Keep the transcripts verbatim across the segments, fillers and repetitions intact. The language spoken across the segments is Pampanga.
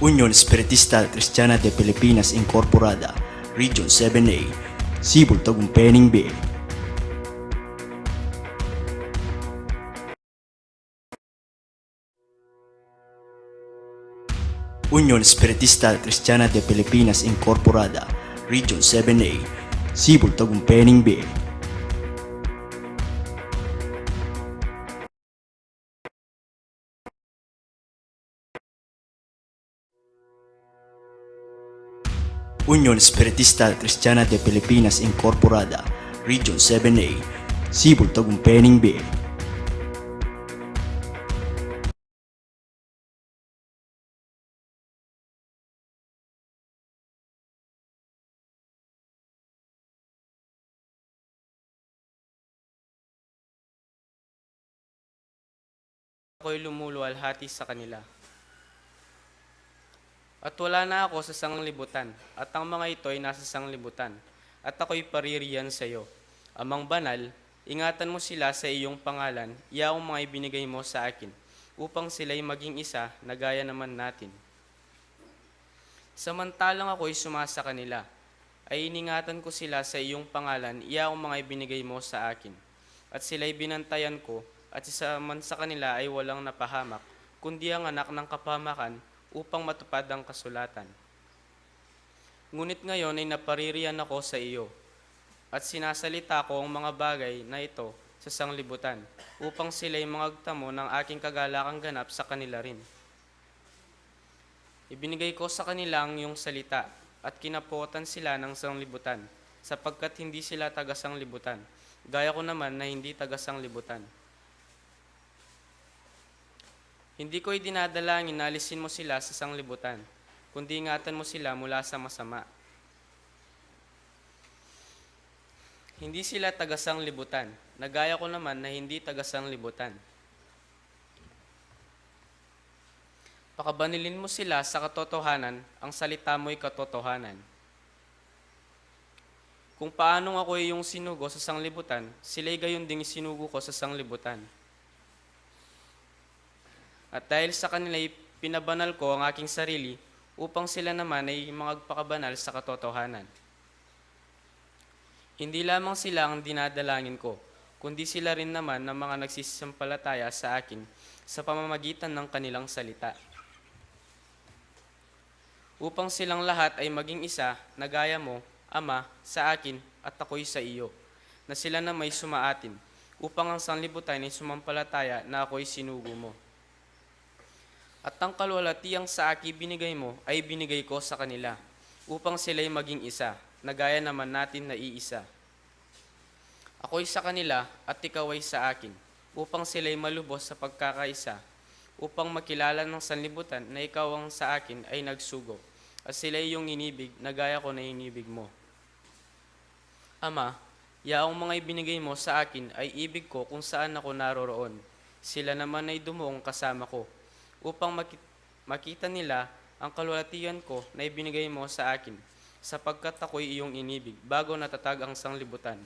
Union Espiritista Cristiana de Pilipinas Incorporada, Region seven A, Cebu, Tagumpay, Ningbe. Union Espiritista Cristiana de Pilipinas Incorporada, Region seven A, Cebu, Tagumpay, Ningbe. Union Espiritista Cristiana de Pilipinas Incorporada, Region seven A, Cebu, Tagumpay, Ningbe. Ako'y lumuluwalhati sa kanila. At wala na ako sa sanglibutan, at ang mga ito ay nasa sanglibutan, at ako'y paririyan sa iyo. Amang Banal, ingatan mo sila sa iyong pangalan, yaong mga ibinigay mo sa akin, upang sila'y maging isa na gaya naman natin. Samantalang ako'y sumasa kanila, ay iningatan ko sila sa iyong pangalan, yaong mga ibinigay mo sa akin. At sila'y binantayan ko, at isa man sa kanila ay walang napahamak, kundi ang anak ng kapahamakan, upang matupad ang kasulatan. Ngunit ngayon ay napaririyan ako sa iyo, at sinasalita ko ang mga bagay na ito sa sanglibutan, upang sila'y mangagtamo ng aking kagalakang ganap sa kanila rin. Ibinigay ko sa kanila ang iyong salita, at kinapotan sila ng sanglibutan, sapagkat hindi sila taga-sanglibutan, gaya ko naman na hindi taga-sanglibutan. Hindi ko idinadalangin na alisin mo sila sa sanglibutan, kundi ingatan mo sila mula sa masama. Hindi sila taga-sanglibutan, na gaya ko naman na hindi taga-sanglibutan. Pakabanilin mo sila sa katotohanan, ang salita mo'y katotohanan. Kung paanong ako iyong sinugo sa sanglibutan, sila'y gayon ding isinugo ko sa sanglibutan. At dahil sa kanila'y pinabanal ko ang aking sarili, upang sila naman ay magpakabanal sa katotohanan. Hindi lamang sila ang dinadalangin ko, kundi sila rin naman ng mga nagsisampalataya sa akin sa pamamagitan ng kanilang salita. Upang silang lahat ay maging isa, na gaya mo, Ama, sa akin, at ako'y sa iyo, na sila na may sumaatin, upang ang sanlibutan ay sumampalataya na ako'y sinugo mo. At ang kaluwalhatiang sa aki binigay mo ay binigay ko sa kanila, upang sila'y maging isa, na gaya naman natin na iisa. Ako'y sa kanila at ikaw ay sa akin, upang sila'y malubos sa pagkakaisa, upang makilala ng sanlibutan na ikaw ang sa akin ay nagsugo, at sila iyong inibig na gaya ko na inibig mo. Ama, yaong mga ibinigay mo sa akin ay ibig ko kung saan ako naroroon. Sila naman ay dumuong kasama ko, upang maki-, makita nila ang kaluwalhatian ko na ibinigay mo sa akin, sapagkat ako'y iyong inibig bago natatag ang sanglibutan.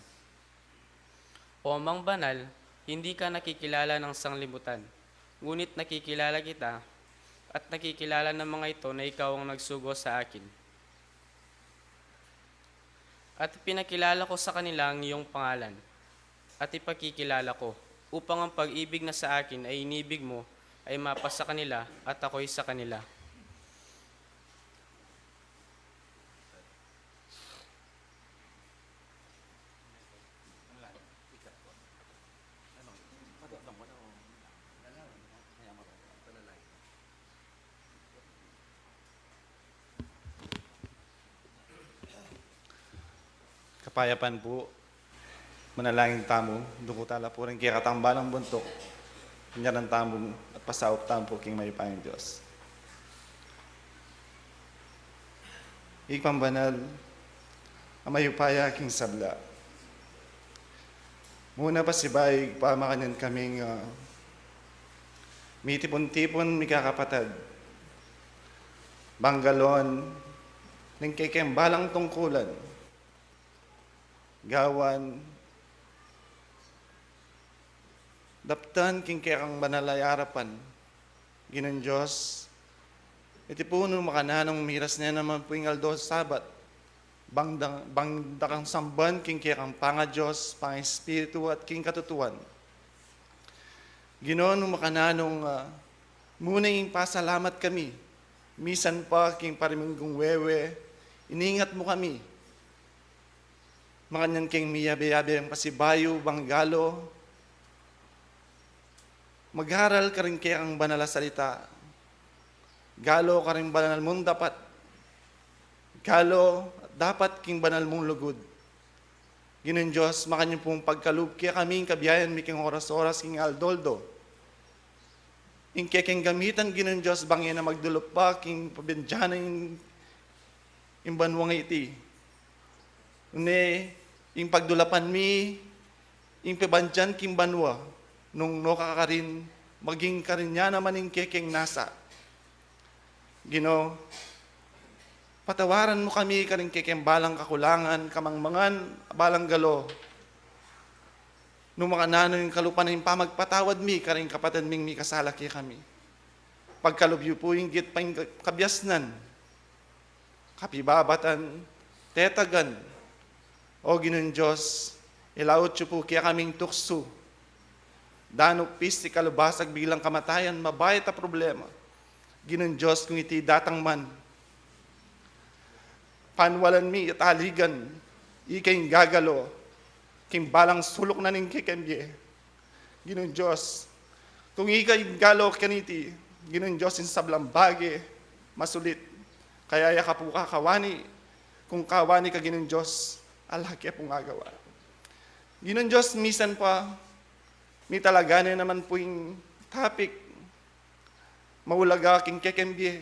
O Amang Banal, hindi ka nakikilala ng sanglibutan, ngunit nakikilala kita, at nakikilala ng mga ito na ikaw ang nagsugo sa akin. At ipinakilala ko sa kanila ang iyong pangalan, at ipakikilala ko, upang ang pag-ibig na sa akin ay inibig mo ay mapasa kanila at ako'y sa kanila. Kapayapan pu, manalangin tamu, dungku tala pu ring kekatambalang buntuk, nyanan tamu at pasaup tamu pu king mayupayang Dios. Ibpang banal, a mayupaya king sabla. Muna pasibayu, Ibpa, makanyan kaming, ah, mitipun-tipun, mikakapatad, banggalon ning kekeng balang tungkulan, gawan daptan king kekang banal a arapan, Ginung Dios, Iti pu nu makananu ing miras ne naman pu ing aldo Sabat, bang da, bang da kang samban king kekang pangaDios, pangaEspiritu at king katutuan. Ginu, nu makananu, ah, muna ing pasalamat kami, misan pa king pariminggung wewe, iningat mu kami. Makanyan keng miyabe-yabe yang pasibayu, bang galu mag-aral karing kekang banal a salita, galu karing banal mung dapat, galu dapat king banal mung lugud. Ginung Dios, makanyan pung pagkalub kekaming kabiayan mi king oras-oras king aldo-aldo. Ing kekeng gamitan, Ginung Dios, bang e na magdulup pa king pabandian ing, ing banua ngiti. Nune, ing pagdulapan mi ing pabandian king banua, nung nu ka karin, maging karin ya naman ing kekeng nasa. Ginu, patawaran mu kami karing kekeng balang kakulangan, kamangmangan, balang galu. Nu makananu ing kalupa na ing pamagpatawad mi karing kapatad ming mikasala kekami. Pagkalub yu pu ing gitpang kabiasnan, kapibabatan, tetagan. O Ginung Dios, ilaut yu pu kekaming tuksu. Danu, pisti, kalubasag, biglang kamatayan, mabayat a problema. Ginung Dios, kung iti datang man, panwalan mi at aligan, ika ing gagalu king balang suluk na ning kekeng bie. Ginung Dios, kung ika ing galu kaniti, Ginung Dios, ing sablang bage masulit. Kaya ya ka pu kakawani, kung kawani ka, Ginung Dios, ala ke pung agawa. Ginung Dios, misan pa, mitalaga ne naman pu ing topic, maulaga king kekeng bie.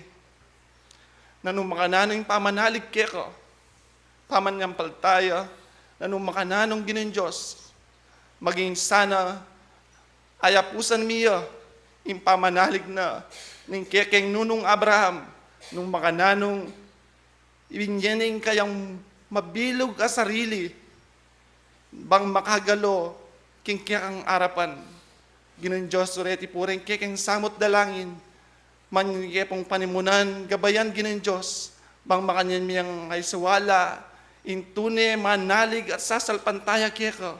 Nanu makananu ing pamanalig keka, pamanyampaltaya, nanu makananu, Ginung Dios, maging sana ayapusan mi ya ing pamanalig na ning kekeng nunung Abraham, nung makananu ibie ne ing kayang mabilug a sarili, bang makagalu king kekang arapan. Ginung Dios, sureti pu reng kekeng samut dalangin, manyuke pung panimunan, gabayan, Ginung Dios, bang makanyan mi yang aisawala ing tune manalig at sasalpantaya keka,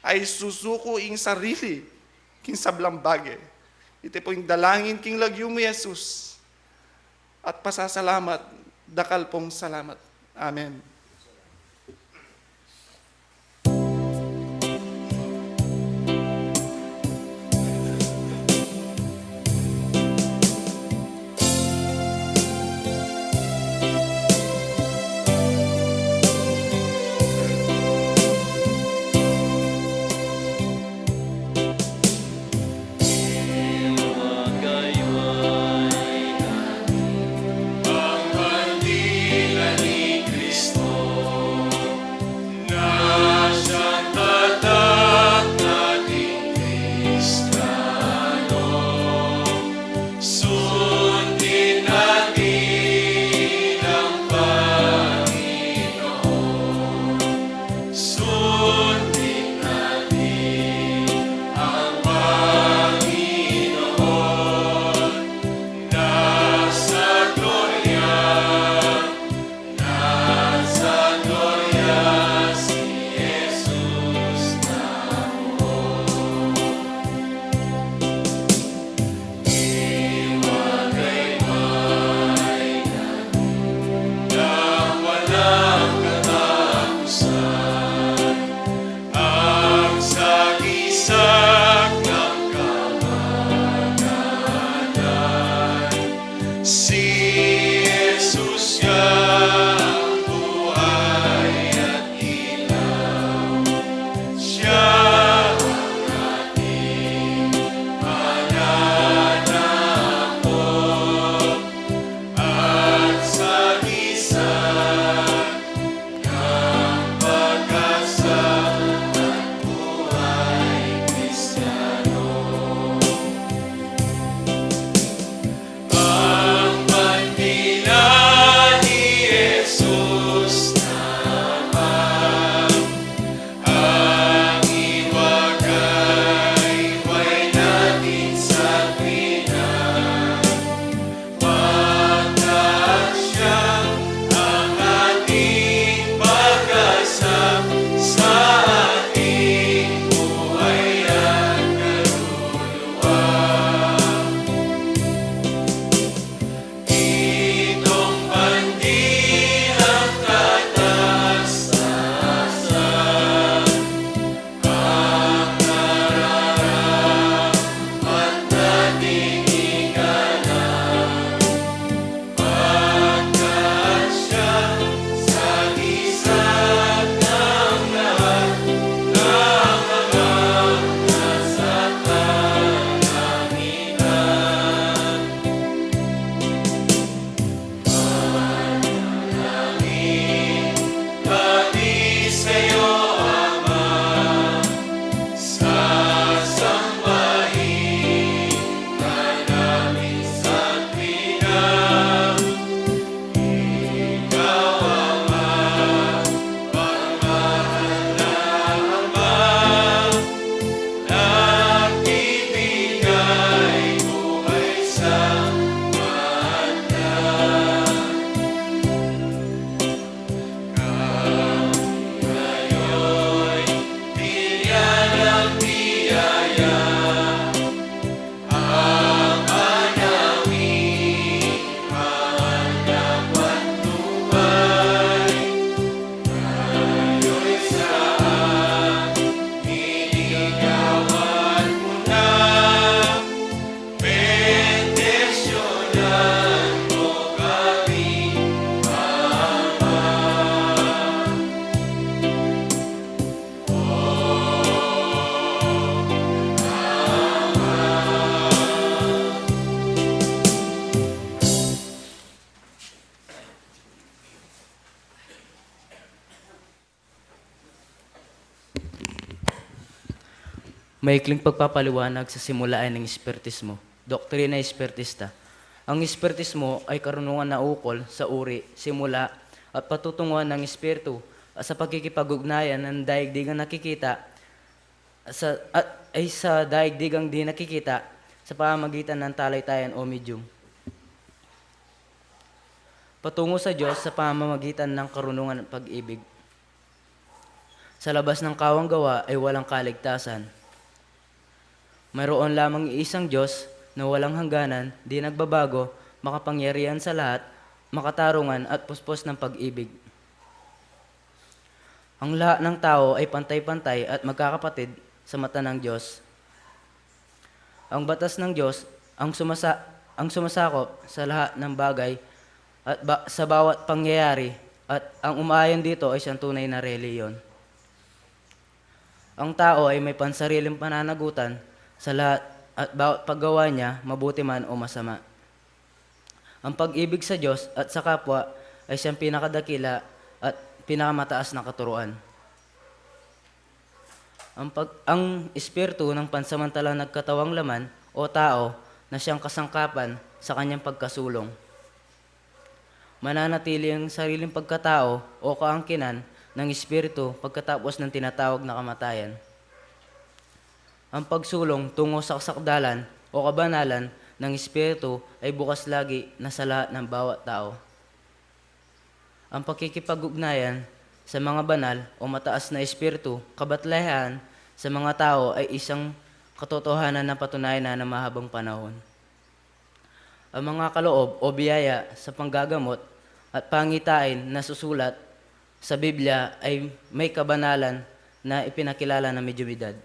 aisusuku ing sarili king sablang bage. Iti pu ing dalangin king lagyu mu, Jesus. At pasasalamat, dakal pung salamat. Amen. Sundin natin ang Panginoon, nasa gloria, nasa gloria si Jesus na. Maikling pagpapaliwanag sa simulain ning espiritismo. Doktrina Espiritista. Ang espiritismo ay karunungan na ukol sa uri, simula, at patutunguhan ng espiritu at sa pakikipag-ugnayan ng daigdigang nakikita sa, at, ay sa daigdigang di nakikita sa pamamagitan ng talay-tayan o medium. Patungo sa Diyos sa pamamagitan ng karunungan at pag-ibig. Sa labas ng kawang gawa ay walang kaligtasan. Mayroon lamang iisang Diyos na walang hangganan, di nagbabago, makapangyarihan sa lahat, makatarungan at puspos ng pag-ibig. Ang lahat ng tao ay pantay-pantay at magkakapatid sa mata ng Diyos. Ang batas ng Diyos ang sumasa-, ang sumasakop sa lahat ng bagay at ba-, sa bawat pangyayari, at ang umaayon dito ay siyang tunay na relihiyon. Ang tao ay may pansariling pananagutan sa lahat at bawat paggawa niya, mabuti man o masama. Ang pag-ibig sa Diyos at sa kapwa ay siyang pinakadakila at pinakamataas na katuruan. Ang pag-, ang espiritu ng pansamantalang nagkatawang laman o tao na siyang kasangkapan sa kanyang pagkasulong. Mananatili ang sariling pagkatao o kaangkinan ng espiritu pagkatapos ng tinatawag na kamatayan. Ang pagsulong tungo sa kasakdalan o kabanalan ng espiritu ay bukas lagi na sa lahat ng bawat tao. Ang pakikipag-ugnayan sa mga banal o mataas na espiritu, kabatlahan sa mga tao ay isang katotohanan na patunayan na ng mahabang panahon. Ang mga kaloob o biyaya sa panggagamot at pangitain na susulat sa Biblia ay may kabanalan na ipinakilala ng medyumidad.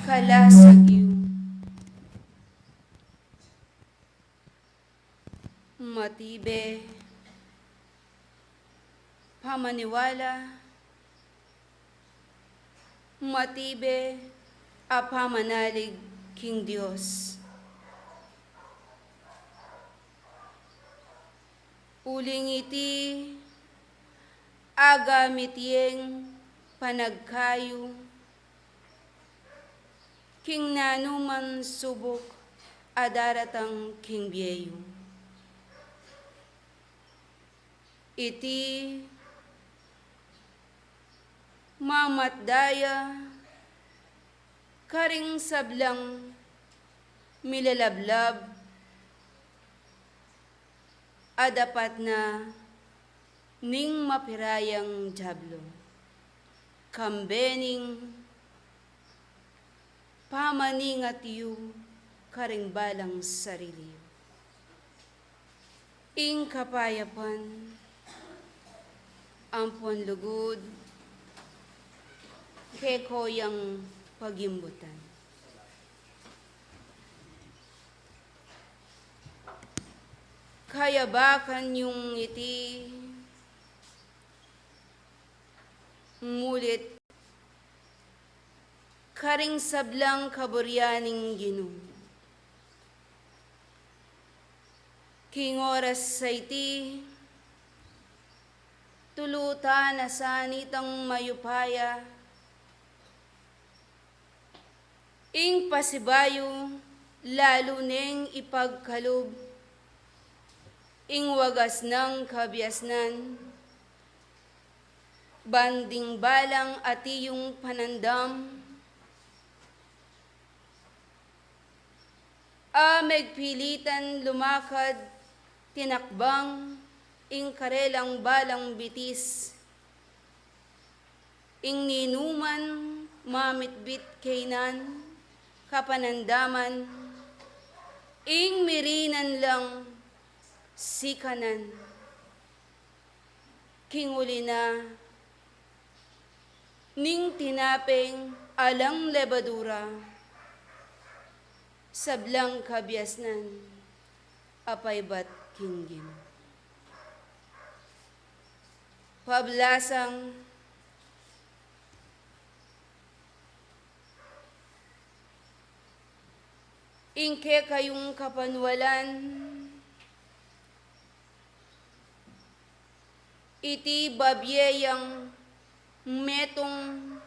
Kalasag yu. Matibe pamaniwala, matibe a pamanalig king Dios. Uling iti, agamit yeng panagkayu king nanuman subuk a daratang king bie yu. Iti mamatda ya karing sablang milalablab a dapat na ning mapira yang diablo, kambe ning pamaningat yu karing balang sarili yu. Ing kapayapan ampon lugud keko yang pagimbutan. Kayabakan yung iti, mulit karing sablang kaburian ning Ginu. King oras a iti, tulutan na sa nitang mayupaya ing pasibayu, lalu neng ipagkalub ing wagas nang kabiasnan, ban ding balang atiu yung panandam a megpilitan lumakad, tinakbang ing karelang balang bitis, ing ninuman mamitbit kaynan kapanandaman, ing mirinan lang sikanan. King uli na ning tinapeng alang lebadura, sablang kabiasnan a paibat king Ginu. Pablasang ing kekayung kapanwalan, iti babie yang metung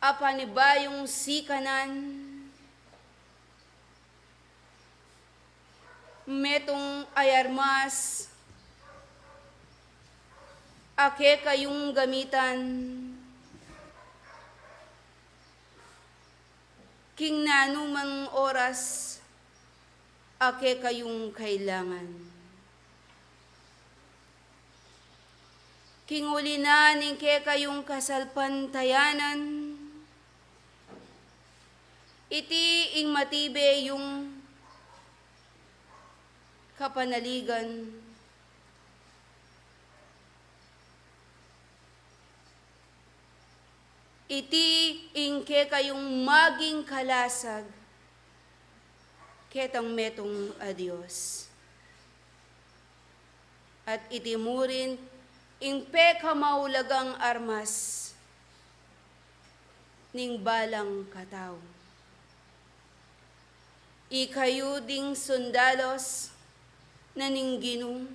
a panibayung sikanan, metung a armas a kekayung gamitan king nanumang oras a kekayung kailangan. King uli na ning kekayung kasalpantayanan, iti ing matibe yung kapanaligan. Iti ing kekayung maging kalasag ketang metung a Dios. At iti mu rin ing pekamaulagang armas ning balang katau. Ikayu ding sundalos na ning Ginu,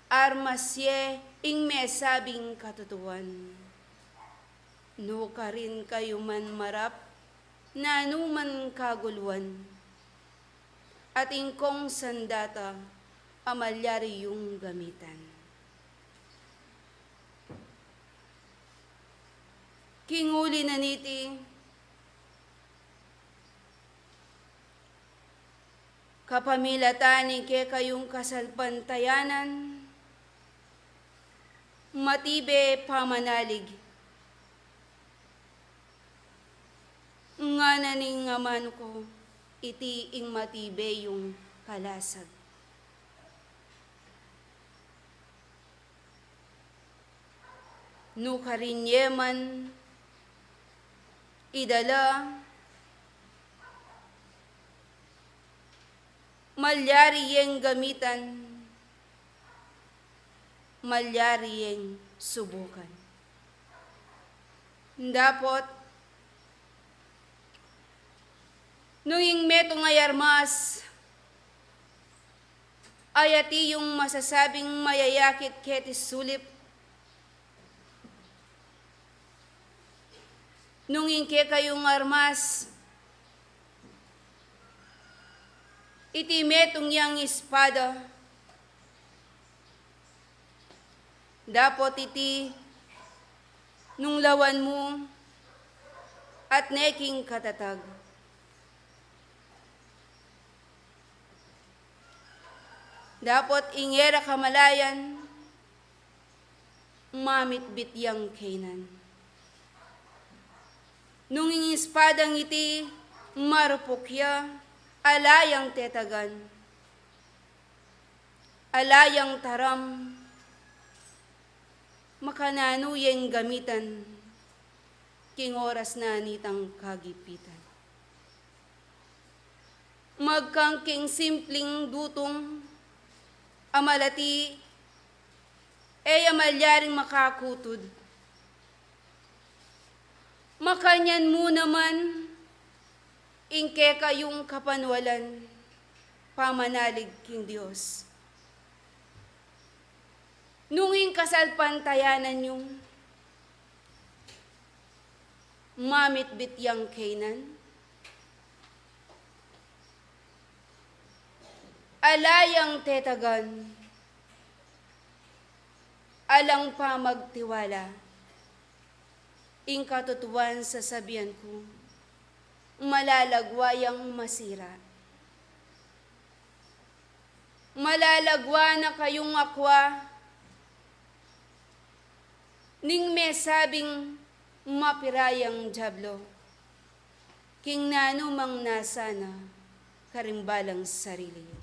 armas ye ing mesabing katutuan. Nukarin kayu man marap nanuman kaguluan, at ing kong sandata a malyari yung gamitan. King uli na niti, kapamilatan ning kekayung kasalpantayanan, matibe pamanalig. Ngana ning amanu ku, iti ing matibe yung kalasag. Nukarin ye man idala, malyari yeng gamitan, malyari yeng subukan. Dapot, nung ing metung a armas Ay ati yung masasabing mayayakit keti sulip? Nung ing kekayung armas, iti metung yang espada, dapot iti nung lawan mu at ne king katatag. Dapot ing e ra kamalayan, mamitbit yang kaynan. Nung ing espadang iti marupok ya, ala yang tetagan, ala yang taram, makananu yeng gamitan king oras na nitang kagipitan. Magkang king simpling dutung a malati, e ya malyaring makakutud. Makanyan mu naman ing kekayung kapanwalan, pamanalig king Dios. Nung ing kasalpantayanan yu, mamitbit yang kaynan, ala yang tetagan, alang pamagtiwala. Ing katutuan sasabian ku, malalagwa yang masira. Malalagwa na kayung akwa ning mesabing mapira yang diablo king nanumang nasa na karing balang sarili yu.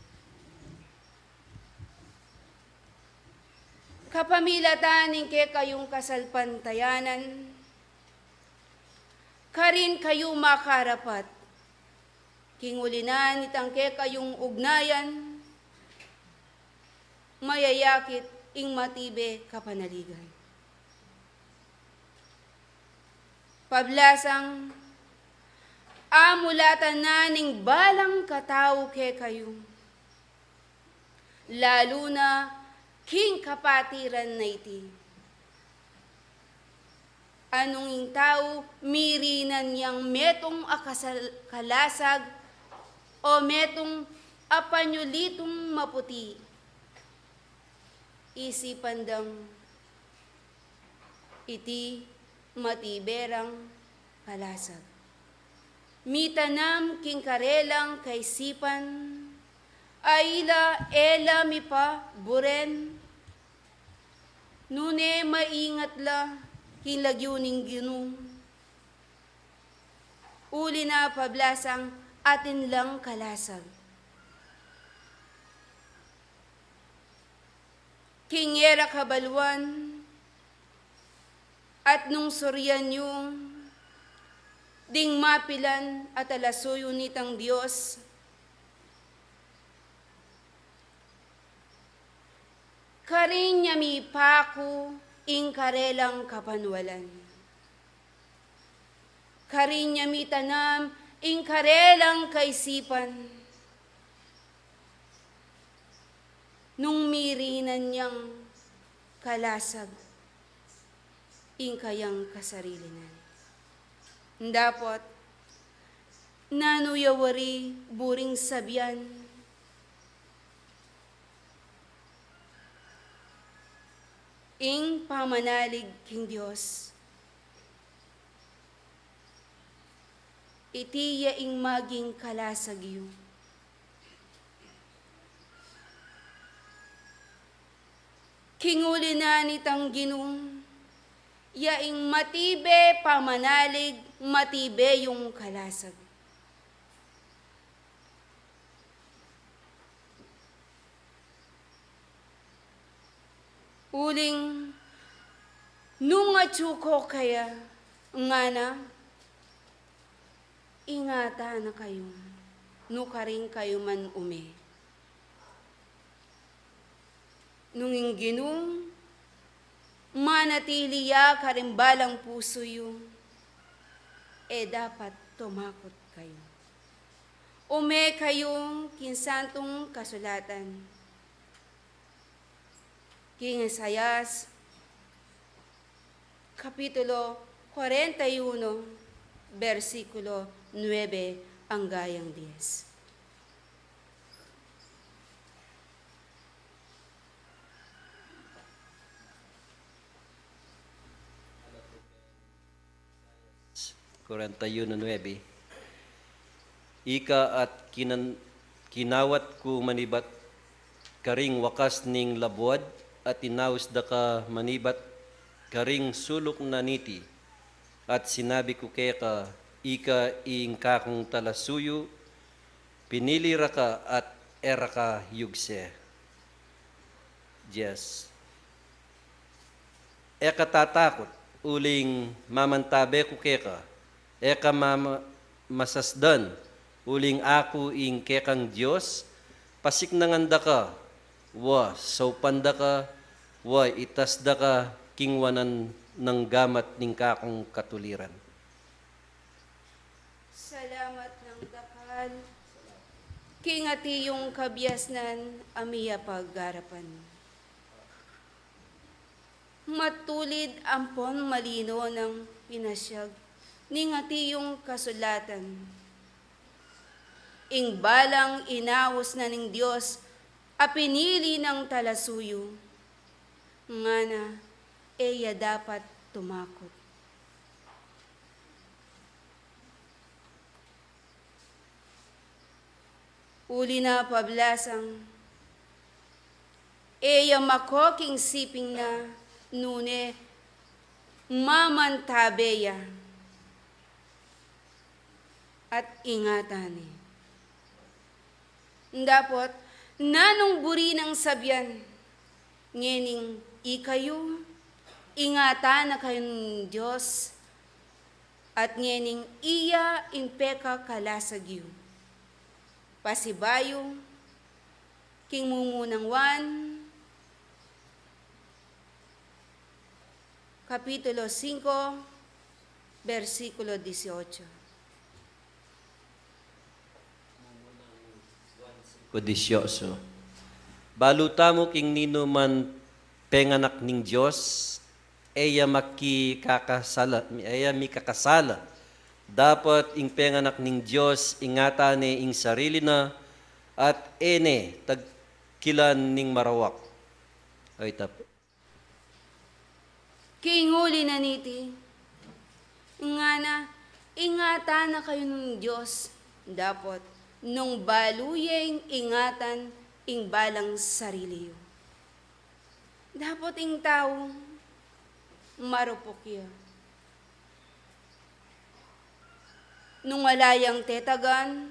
Kapamilatan ning kekayung kasalpantayanan, karin kayu makarapat. King uli na nitang kekayung ugnayan, mayayakit ing matibe kapanaligan. Pablasang, amulatan na ning balang katau kekayu, lalu na king kapatiran na iti. Anung ing tau mirinan yang metung a kasal-, kalasag o metung a panyulitung maputi, isipan dang iti matibe rang kalasag. Mitanam king karelang kaisipan a ila e la mipaburen, nune maingat la king lagyu ning Ginu. Uli na pablasang atin lang kalasag. King e ra kabaluan at nung surian yu ding mapilan at alasuyu nitang Dios, karin ya mipaku ing karelang kapanwalan. Karin ya mitanam ing karelang kaisipan. Nung mirinan yang kalasag ing kayang kasarili na. Dapot, nanu ya wari buring sabian ing pamanalig king Dios? Iti ya ing maging kalasag yu. King uli na nitang Ginu, ya ing matibe pamanalig, matibe yung kalasag. Uling nung atyu ko kaya, ngana, ingatan na kayu, nukarin kayu man ume. Nung ing Ginu manatili ya karing balang pusu yu, e dapat tumakut kayu. Ume kayu king Santung Kasulatan. King Isaias, Kapitulo kwarenta y uno, bersikulo nuebe angga yang dies. Kwarenta y uno nuebe. Ika at kinan-, kinawat ku manibat karing wakas ning labuad, at inaus da ka manibat karing suluk na niti. At sinabi ku keka, ika ing kakung talasuyu, pinili ra ka at e ra ka yugse. Yes. E ka tatakut, uling mamantabe ku keka. E ka mama-, masasdan, uling aku ing kekang Dios. Pasiknangan da ka, wa, saupan da ka, wa, itas da ka king wanan nang gamat ning kakung katuliran. Salamat nang dakal. King ati yung kabiasnan a miyapagarapan. Matulid ampon malino nang pinasyag ning ati yung kasulatan. Ing balang inaus na ning Dios a pinili nang talasuyu, ngana, e ya dapat tumakut. Uli na pablasang, e ya mako king siping na, nune mamantabe ya at ingatan ne. Dapot, nanung buri nang sabian, ngening ikayu, ingatan na kayu ning Dios, at ngening iya ing pekakalasag yu. Pasibayu, king mumunang Juan, Kapitulo singko, bersikulo dieciocho. Ku dieciocho. Balu tamu king ninuman penganak ning Dios, e ya makikakasala, e ya mikakasala. Dapat ing penganak ning Dios, ingatan ne ing sarili na, at e ne tagkilan ning marawak. Ay, tap-, King uli na niti, ngana, ingatan na kayu ning Dios, dapot nung balu yeng ingatan ing balang sarili yu. Dapot ing tau, marupok ya. Nung ala yang tetagan,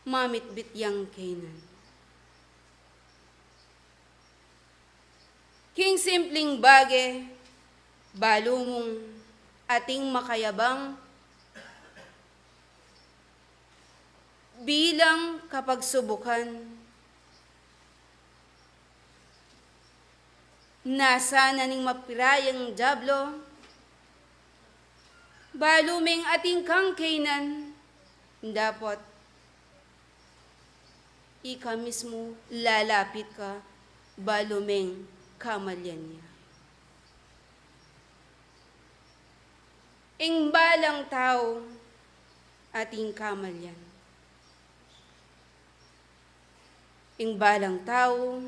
mamitbit yang kaynan. King simpling bage, balu mung ating makayabang bilang kapagsubukan, nasa na ning mapirayang diablo, balu meng ating kang kaynan, dapot ika mismu lalapit ka, balu meng kamalian ya. Ing balang tau ating kamalian. Ing balang tau,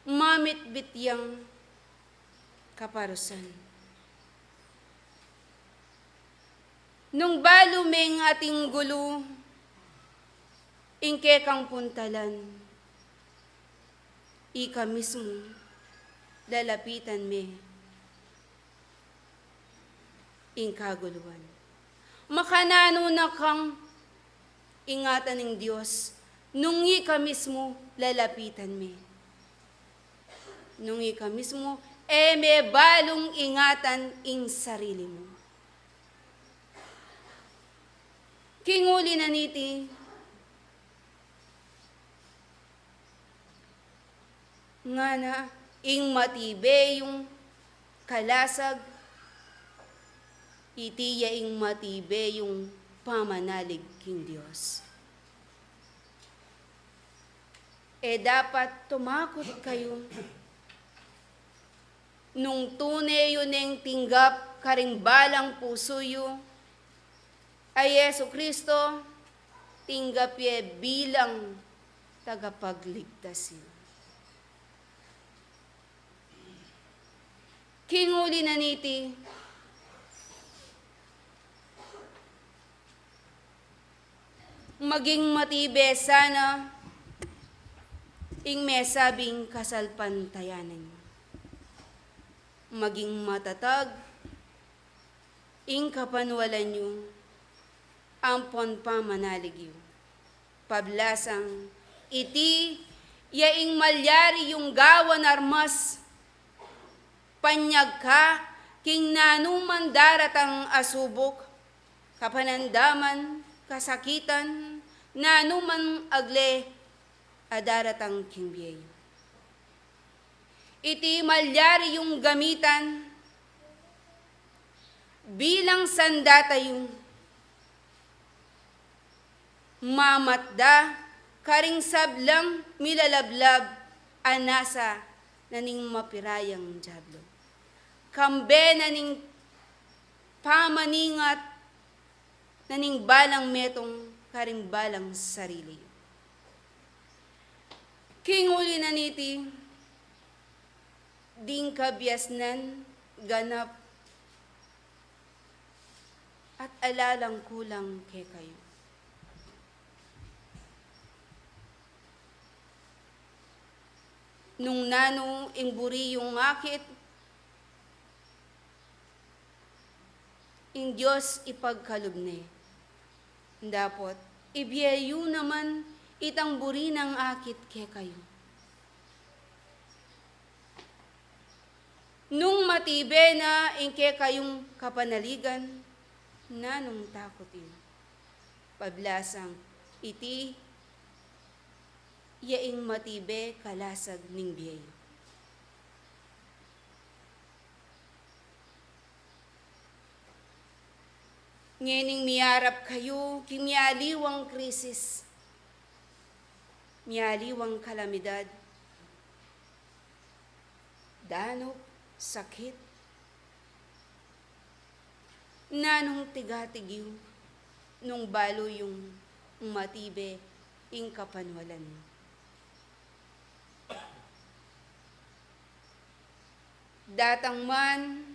mamitbit yang kaparusan. Nung balu meng ating gulu ing kekang puntalan, ika mismu lalapitan me ing kaguluan. Makananu na kang ingatan ning Dios nung ika mismu lalapitan me? Nung ika mismu e me balung ingatan ing sarili mu. King uli na niti, ngana, ing matibe yung kalasag, iti ya ing matibe yung pamanalig king Dios. E dapat tumakut kayu. Nung tune yu neng tinggap karing balang pusu yu a Jesucristo, tinggap ye bilang tagapagligtas yu. King uli na niti, maging matibe sana ing mesabing kasalpantayanan yu. Maging matatag ing kapanwalan yu ampon pamanalig yu. Pablasang iti ya ing malyari yung gawan armas panyagka king nanuman daratang a subuk, kapanandaman, kasakitan, nanuman agle a daratang king bie yu. Iti malyari yung gamitan bilang sandata yu mamatda karing sablang milalablab a nasa na ning mapirayang diablo. Kambe na ning pamaningat na ning balang metung karing balang sarili. King uli na niti, ding kabiasnan ganap at ala lang kulang kekayu. Nung nanu ing buri yung akit, ing Dios ipagkalub ne. Dapot ibie yu naman itang buri nang akit kekayu. Nung matibe na ing kekayung kapanaligan, nanung takut yu? Pablasang iti ya ing matibe kalasag ning bie yu. Ngening miarap kayu king mialiwang krisis, mialiwang kalamidad, danup, sakit, nanung tigatig yu nung balu yung matibe ing kapanwalan yu? Datang man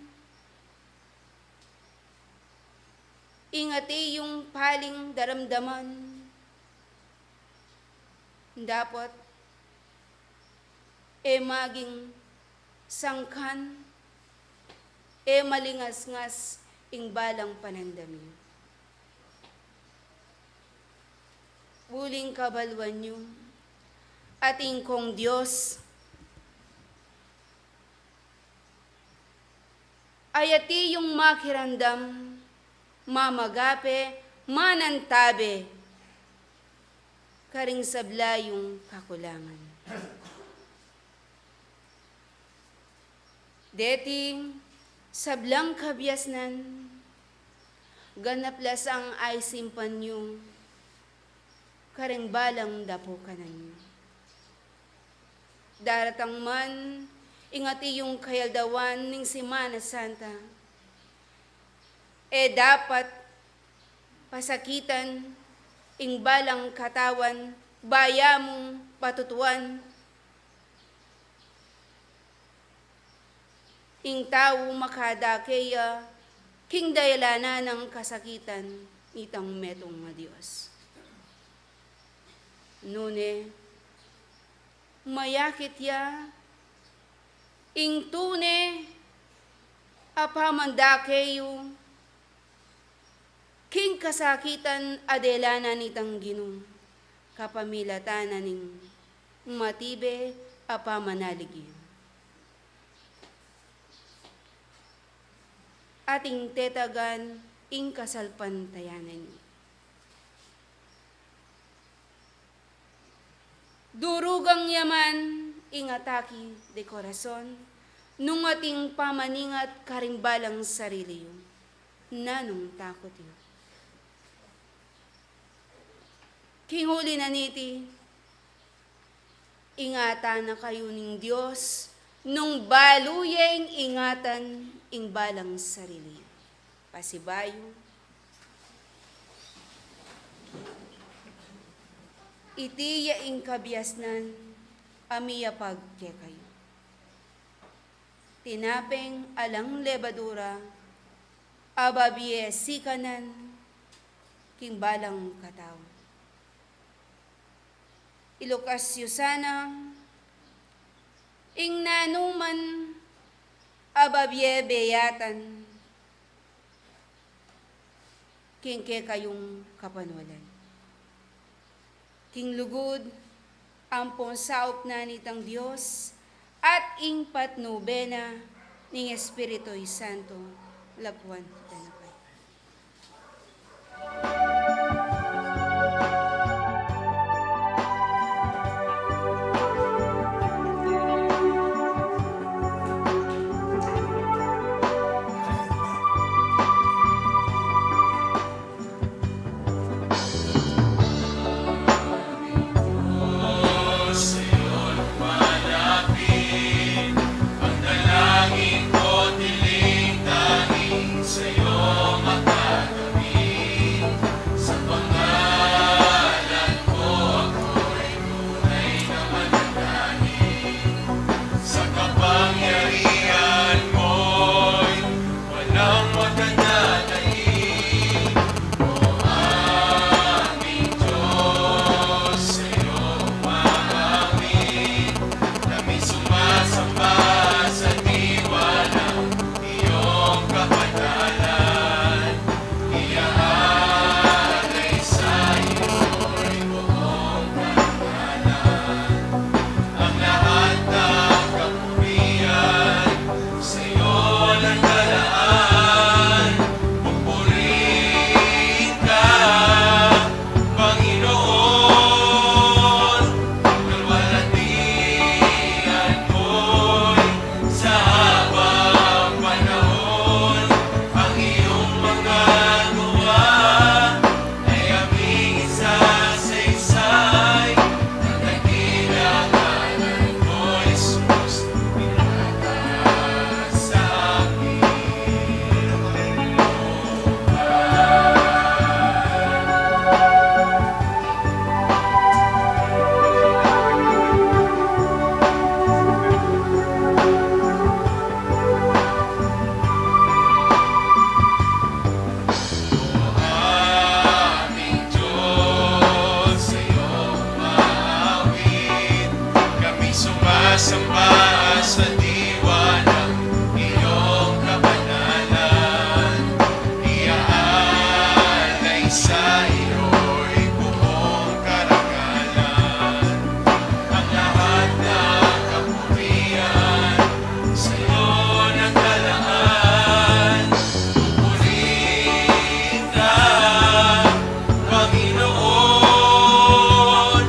ing ati yung paling daramdaman, dapot e maging sangkan, e malingasngas ing balang panandam yu. Uling kabaluan yu, atin kong Dios, ayati yung makiramdam, mamagape, manantabe karing sabla yung kakulangan. Deti sablang kabiasnan, ganap la sang aisimpan yu karing balang dapukanan yu. Daratang man ing ati yung kayaldawan ning Semana Santa, e dapat pasakitan ing balang katawan, baya mung patutuan ing tau makadake ya king dalan nang kasakitan nitang metung a Dios. Nune, mayakit ya ing tune a pamandake yu king kasakitan a dela na nitang Ginu, kapamilatan na ning matibe a pamanalig yu. Atin tetagan ing kasalpantayanan yu. Durugang ya man ing atake de corazon, nung atin pamaningat karing balang sarili yu, nanung takut yu? King uli na niti, Ingatan na kayu ning Dios, nung balu yeng ingatan ing balang sarili. Pasibayu, iti ya ing kabiasnan a miyapag kekayu. Tinapeng alang lebadura, a babie sikanan king balang katau. Ilukas yu sana ing nanuman a babie beyatan king kekayung kapanualan. King lugud ampong saup na nitang Dios at ing patnube na ning Espiritu Santo, lakuan tana kaya. Sa kapangyarihan mo'y walang makadadaig, O aming Diyos, sa'yo umaawit. Kami sumasamba sa diwa ng iyong kapatalan. Iaalay sa iyo'y buong karangalan. Ang lahat ng kapurian sa'yo nakalaan. Pupurihin ka, Panginoon, kalwalhatian mo'y sa habang panahon. Ang iyong mga gawa ay aming isasaysay, at nakilanganan mo, Jesus, pinatag sa amin. O aming Diyos, sa'yo umaawit. Kami sumasamba sa diwa ng iyong kabanalan. Iaalay sa iyo'y buong karangalan. Ang lahat ng kapurian sa'yo nakalaan. Pupurihin ka, Panginoon,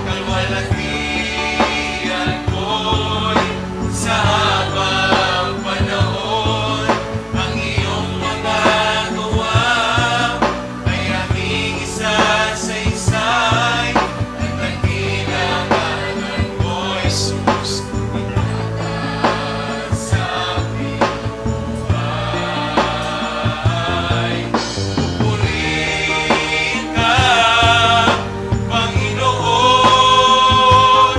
kalwalhatian mo'y sa habang panahon. Ang iyong mga gawa ay aming isasaysay, at ang karangalan mo, Jesus, ipinatag sa aming buhay. Pupurihin ka, Panginoon,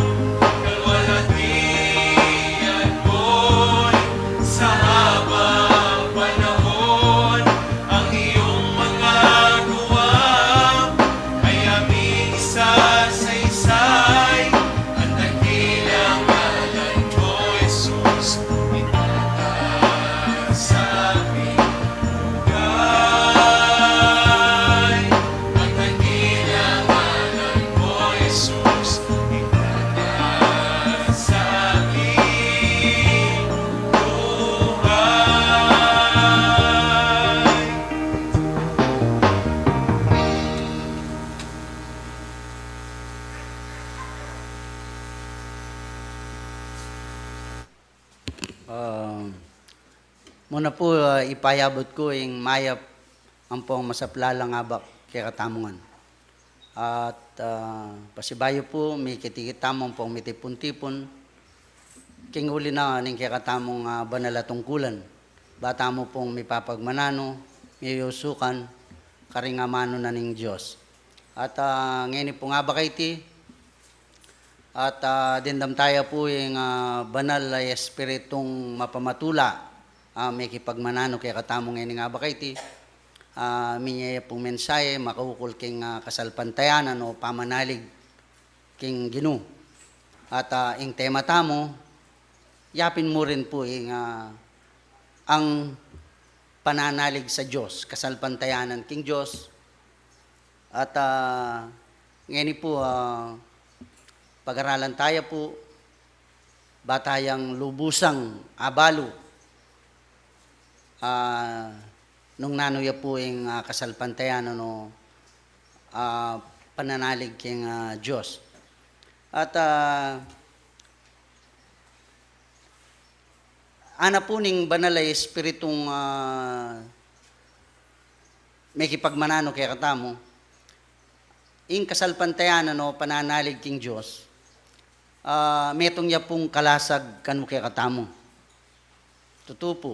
kalwalhatian mo'y sa habang panahon. Ang iyong mga gawa ay aming isasaysay, at ang karangalan mo, Jesus, ipinatag sa aming buhay. At ang karangalan mo, Jesus, ipinatag sa aming buhay. Ah, muna pu, ah, ipayabut ku ing mayap ampong masaplalang abak kekatamu ngan. At ah, pasibayu pu, mikit-ikit tamu pung mitipun-tipun king uli na ning kekatamung, ah, banal a tungkulan. Ba tamu pung mipapagmananu, miyusukan karing amanu na ning Dios. At, ah, ngeni pung abak a iti, at, ah, dimdam taya pu ing, ah, banal a Espiritung mapamatula, ah, mikipagmananu kekatamu ngening abak a iti, ah, minie ya pung mensahe makaukol king, ah, kasalpantayanan o pamanalig king Ginu. At, ah, ing tema tamu, yapin mu rin pu ing, ah, ang pananalig sa Dios, kasalpantayanan king Dios. At, ah, ngeni pu, ah, pag-aralan taya pu, ba tayang lubusang abalu, ah, nung nanu ya pu ing, ah, kasalpantayanan o, ah, pananalig king, ah, Dios. At, ah, ana pu ning banal a Espiritung, ah, mikipagmananu kekatamu, ing kasalpantayanan o pananalig king Dios, ah, metung ya pung kalasag kanu kekatamu. Tutu pu.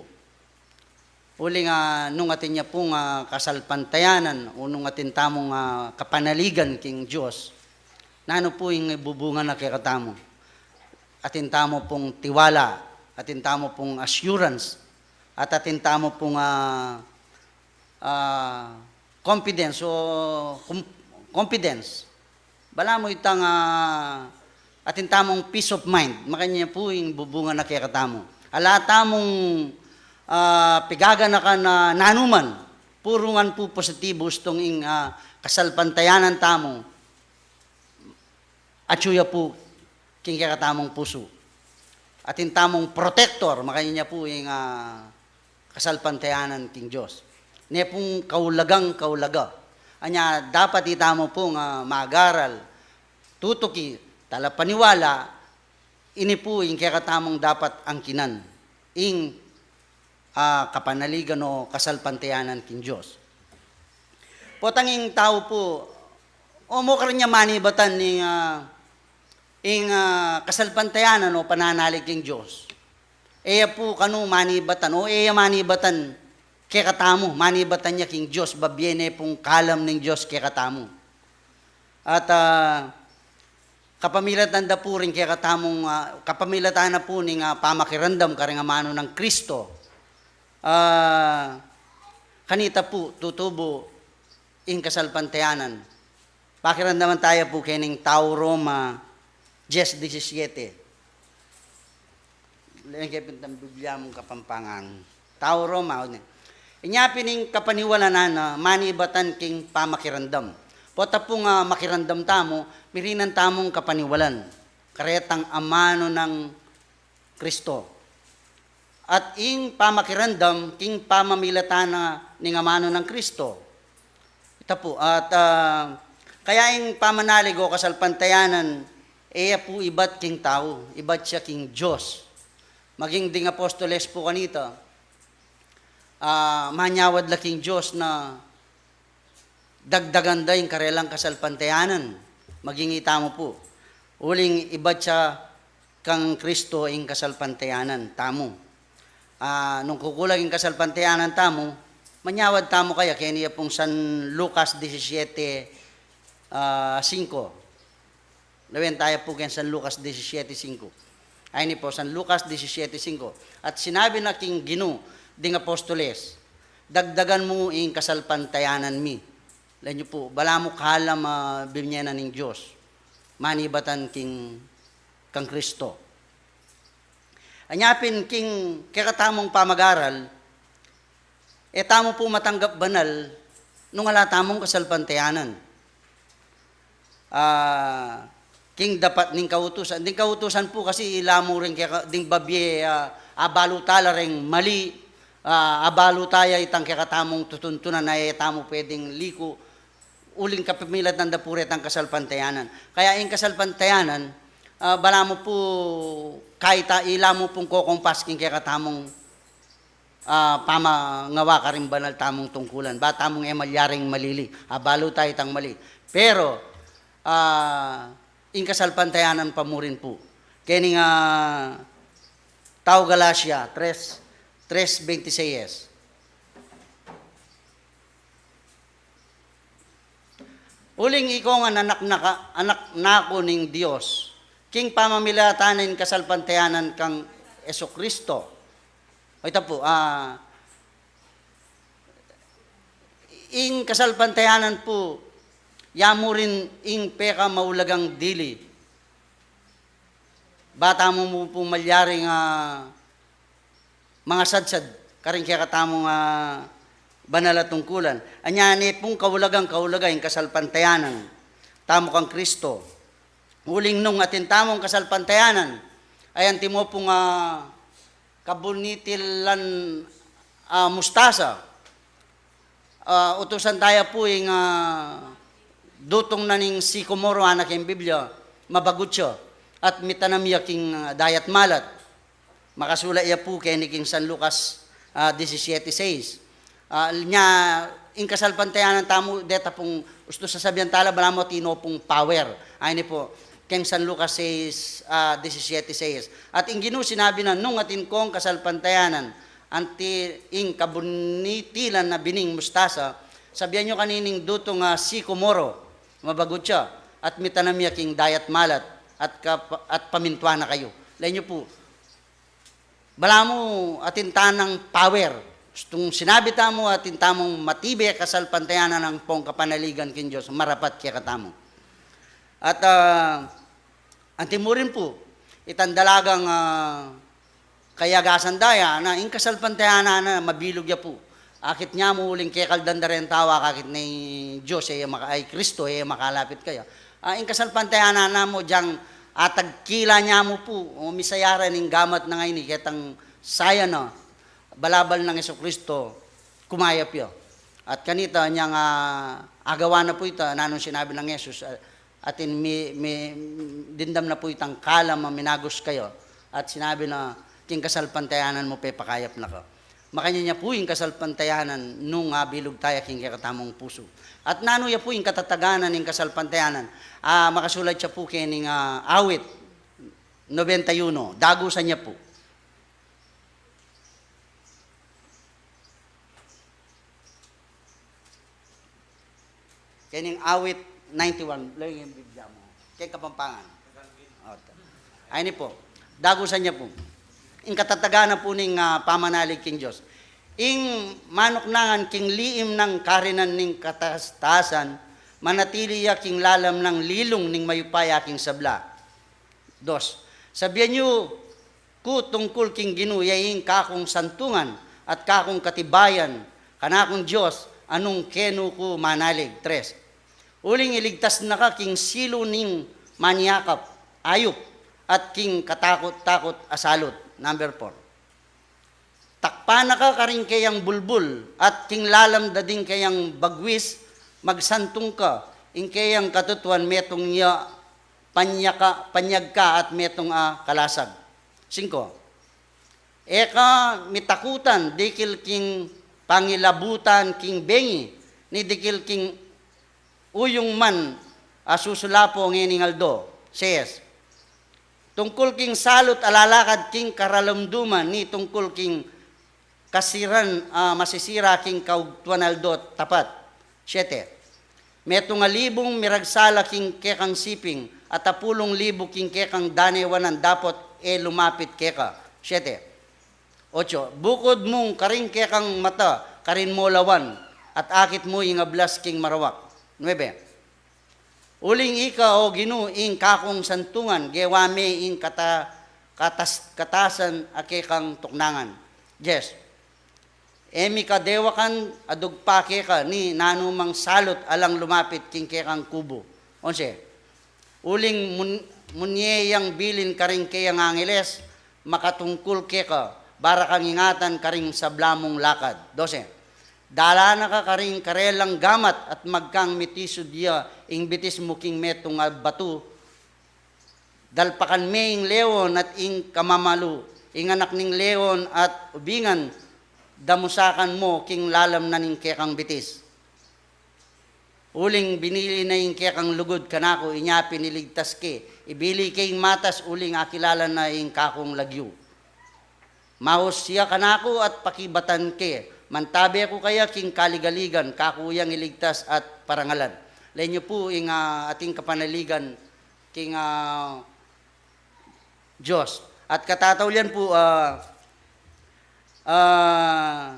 Uling, ah, nung atin ya pung, ah, kasalpantayanan o nung atin tamung, ah, kapanaligan king Dios, nanu pu ing ibubunga na kekatamu? Atin tamu pung tiwala, atin tamu pung assurance, at atin tamu pung, ah, ah, confidence o com-, confidence. Balamu itang, ah, atin tamung peace of mind. Makanyan pu ing bubunga na kekatamu. Ala tamung, ah, pigaganakan na nanuman, purungan pu positibo, ustung ing, ah, kasalpantayanan tamu atyu ya pu king kekatamung pusu. Atin tamung protector, makanyan ya pu ing, ah, kasalpantayanan king Dios. Ne pung kaulagang kaulaga. Anya dapat itamu pung, ah, mag-aral, tutuki, talapaniwala, ini pu ing kekatamung dapat angkinan. Ing, ah, kapanaligan o kasalpantayanan king Dios. Potang ing tau pu, o mo karin ya manibatan ning, ah, ing, ah, kasalpantayanan o pananalig king Dios. E ya pu kanu manibatan, o e ya manibatan kekatamu, manibatan ya king Dios, babie ne pung kalam ning Dios kekatamu. At, ah, kapamilatan da pu ring kekatamung, ah, kapamilatan na pu ning, ah, pamakiramdam karing amanu nang Kristo. Ah, kanita pu tutubu ing kasalpantayanan. Pakiramdaman taya pu kening Tau Roma diez diecisiete. Lengke pin tang Biblia mung Kapampangan. Tau Roma, o ne. Inya pin ing kapaniwalan na manibatan king pamakiramdam. Pota pung, ah, makiramdam tamu, mirinan tamung kapaniwalan karetang amanu nang Kristo. At ing pamakiramdam king pamamilatan na ning amanu nang Kristo. Ita pu, at, ah, kaya ing pamanalig o kasalpantayanan, e ya pu ibat king tau, ibat ya king Dios. Maging ding apostoles pu kanita, ah, manyawad la king Dios na dagdagan da ing karelang kasalpantayanan. Maging itamu pu. Uling ibat ya kang Kristo ing kasalpantayanan tamu. Ah, nung kukulang ing kasalpantayanan tamu, manyawad tamu kaya keni ya pung San Lucas diecisiete, ah, singko. Lawen taya pu keng San Lucas diecisiete singko. Ay ni pu, San Lucas diecisiete singko. At sinabi na king Ginu ding apostoles, "Dagdagan mu ing kasalpantayanan mi." Lawen yu pu, balamu kalam a bibie na ning Dios manibatan king kang Kristo. Anya pin king kekatamung pamag-aral, e tamu pu matanggap banal nung ala tamung kasalpantayanan. Ah, king dapat ning kautusan. Ding kautusan pu kasi ila mu ring keka-, ding babie, ah, abalu tala ring mali, ah, abalu taya itang kekatamung tutuntunan a e tamu pwedeng liku, uling kapamilatan da pu retang kasalpantayanan. Kaya ing kasalpantayanan, ah, balamu pu kaita ila mu pung kokompas king kekatamung, ah, pamangawa karing banal tamung tungkulan. Ba tamung e malyaring malili. Abalu taya itang mali. Pero, ah, ing kasalpantayanan pa mu rin pu. Keni nga tau Galacia tres, tres veintiséis. Uling ikayu ngan anak na ka-, anak na ku ning Dios, king pamamilatan ning kasalpantayanan kang Jesucristo. O ita pu, ah, ing kasalpantayanan pu, ya mu rin ing pekamaulagang dili. Ba tamu mu pu malyaring, ah, mangasadsad karing kekatamung, ah, banal a tungkulan. Anya ne pung kaulagang kaulaga ing kasalpantayanan tamu kang Kristo. Uling nung atin tamung kasalpantayanan, ay antimo pung, ah, kabunitilan, ah, mustasa. Ah, utusan taya pu ing, ah, dutung na ning sikomoro, anak ing Biblia, mabagut ya, at mitanam ya king, ah, dayat malat. Makasulat ya pu keni king San Lucas, ah, disisyete sais. Ah, nya, ing kasalpantayanan tamu, deta pung, ustu sasabian tala, balamu atin no pung power. Ay ni pu, king San Lucas sais, ah, disisyete sais. At ing Ginu sinabi na, nung atin kong kasalpantayanan, anti ing kabunitilan na bining mustasa, sabian yu kanining dutung a sikomoro, mabagut ya, at mitanam ya king dayat malat, at kap-, at pamintuan na kayu. Lawen yu pu, balamu atin tanang power. Ustung sinabi tamu, atin tamung matibe kasalpantayanan ampong kapanaligan king Dios, marapat kekatamu. At, ah, anti mu rin pu, itang dalagang, ah, kayagasan da ya, na ing kasalpantayanan na mabilug ya pu. Akit nya mu uling kekaldan da reng tau, akakit ne ing Dios, e ya maka-, ay, Kristo, e ya makalapit kaya. Ah, ing kasalpantayanan na mu, diyang atagkila nya mu pu, o misayaran ing gamat na ngeni, ketang saya na, balabal nang Jesucristo, kumayap ya. At kanita, nyang, ah, agawa na pu ita, nanung sinabi nang Jesus, ah, atin mi-, mi-, dimdam na pu itang kalam a minagus kaya. At sinabi na, king kasalpantayanan mu pepakayap na ka. Makanyan ya pu ing kasalpantayanan nung abilug taya king kekatamung pusu. At nanu ya pu ing katataganan ning kasalpantayanan? Ah, makasulat ya pu keni ning, ah, Awit nobenta y uno. Dagusan ya pu. Kening Awit ninety-one, lawen ing Biblia mu. Keng Kapampangan. O, ta-, ay ni pu. Dagusan ya pu. Ing katataganan pu ning, ah, pamanalig king Dios. Ing manuknangan king liim nang karinan ning katas-, taasan, manatili ya king lalam nang lilung ning mayupaya king sabla. Dos, sabian yu ku tungkul king Ginu, ya ing kakung santungan at kakung katibayan, kanakung Dios, a nung kenu ku manalig. Tres, uling iligtas na ka king silu ning manyakap, ayup, at king katakut-takut a salut. Number four. Takpan na ka karing keyang bulbul, at king lalam da ding keyang bagwis, magsantung ka, ing keyang katutuan metung ya panyaka-, panyag ka at metung a kalasag. Singko, e ka mitakutan dikil king pangilabutan king bengi, ni dikil king uyung man a susulapo ngening aldo. Siyes, tungkul king salut a lalakad king karalumduman, ni tungkul king kasiran a masisira king kaugtuan aldo tapat. Siyete, metung a libung miragsala king kekang siping, at apulung libu king kekang danewanan dapot e lumapit keka. Siyete, Ocho, bukud mung karing kekang mata, karin mo lawan, at akit mu ing ablas king marawak. Nuebe, uling ika, o Ginu, ing kakung santungan, gewa me ing kata-, katas-, katasan a kekang tuknangan. Yes. E mi ka dewakan a dugpa keka, ni nanumang salut alang lumapit king kekang kubu. Onse, uling mun-, munye yang bilin karing keyang angeles, makatungkul keka, bara kang ingatan karing sabla mung lakad. Dose, dala na ka karing karelang gamat at magkang mitisud ya ing bitis mu king metung a batu, dalpakan me ing leon at ing kamamalu, ing anak ning leon at ubingan, damusakan mo king lalam na ning kekang bitis. Uling binili na ing kekang lugud kanaku, inya pin iligtas ke. Ibili ke ing matas, uling akilala na ing kakung lagyu. Maus ya kanaku at pakibatan ke. Mantabe ku kaya king kaligaligan, kaku yang iligtas at parangalan. Lawen yu pu ing, ah, ating kapanaligan king, ah, Dios. At katataulian pu, ah, ah,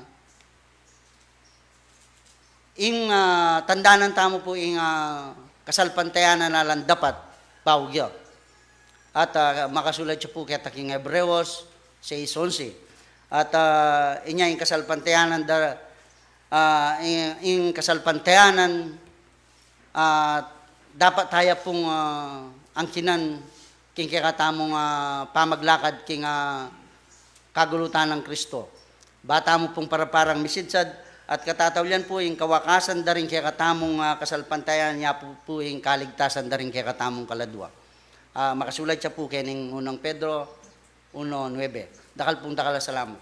ing, ah, tandanan tamu pu ing, ah, kasalpantayanan alang dapat bayu ya. At, ah, makasulat ya pu keta king Hebreos sais onse. At, ah, inya ing kasalpantayanan da, ah, ing, ing kasalpantayanan, ah, dapat taya pung, ah, angkinan king kekatamung, ah, pamaglakad king, ah, kagulutan nang Kristo. Ba tamu pung para-parang misidsad at katataulian pu ing kawakasan da ring kekatamung, ah, kasalpantayanan, ya pu, pu ing kaligtasan da ring kekatamung kaladua. Ah, makasulat ya pu kening unang Pedro uno nuebe. Dakal pung dakal a salamat.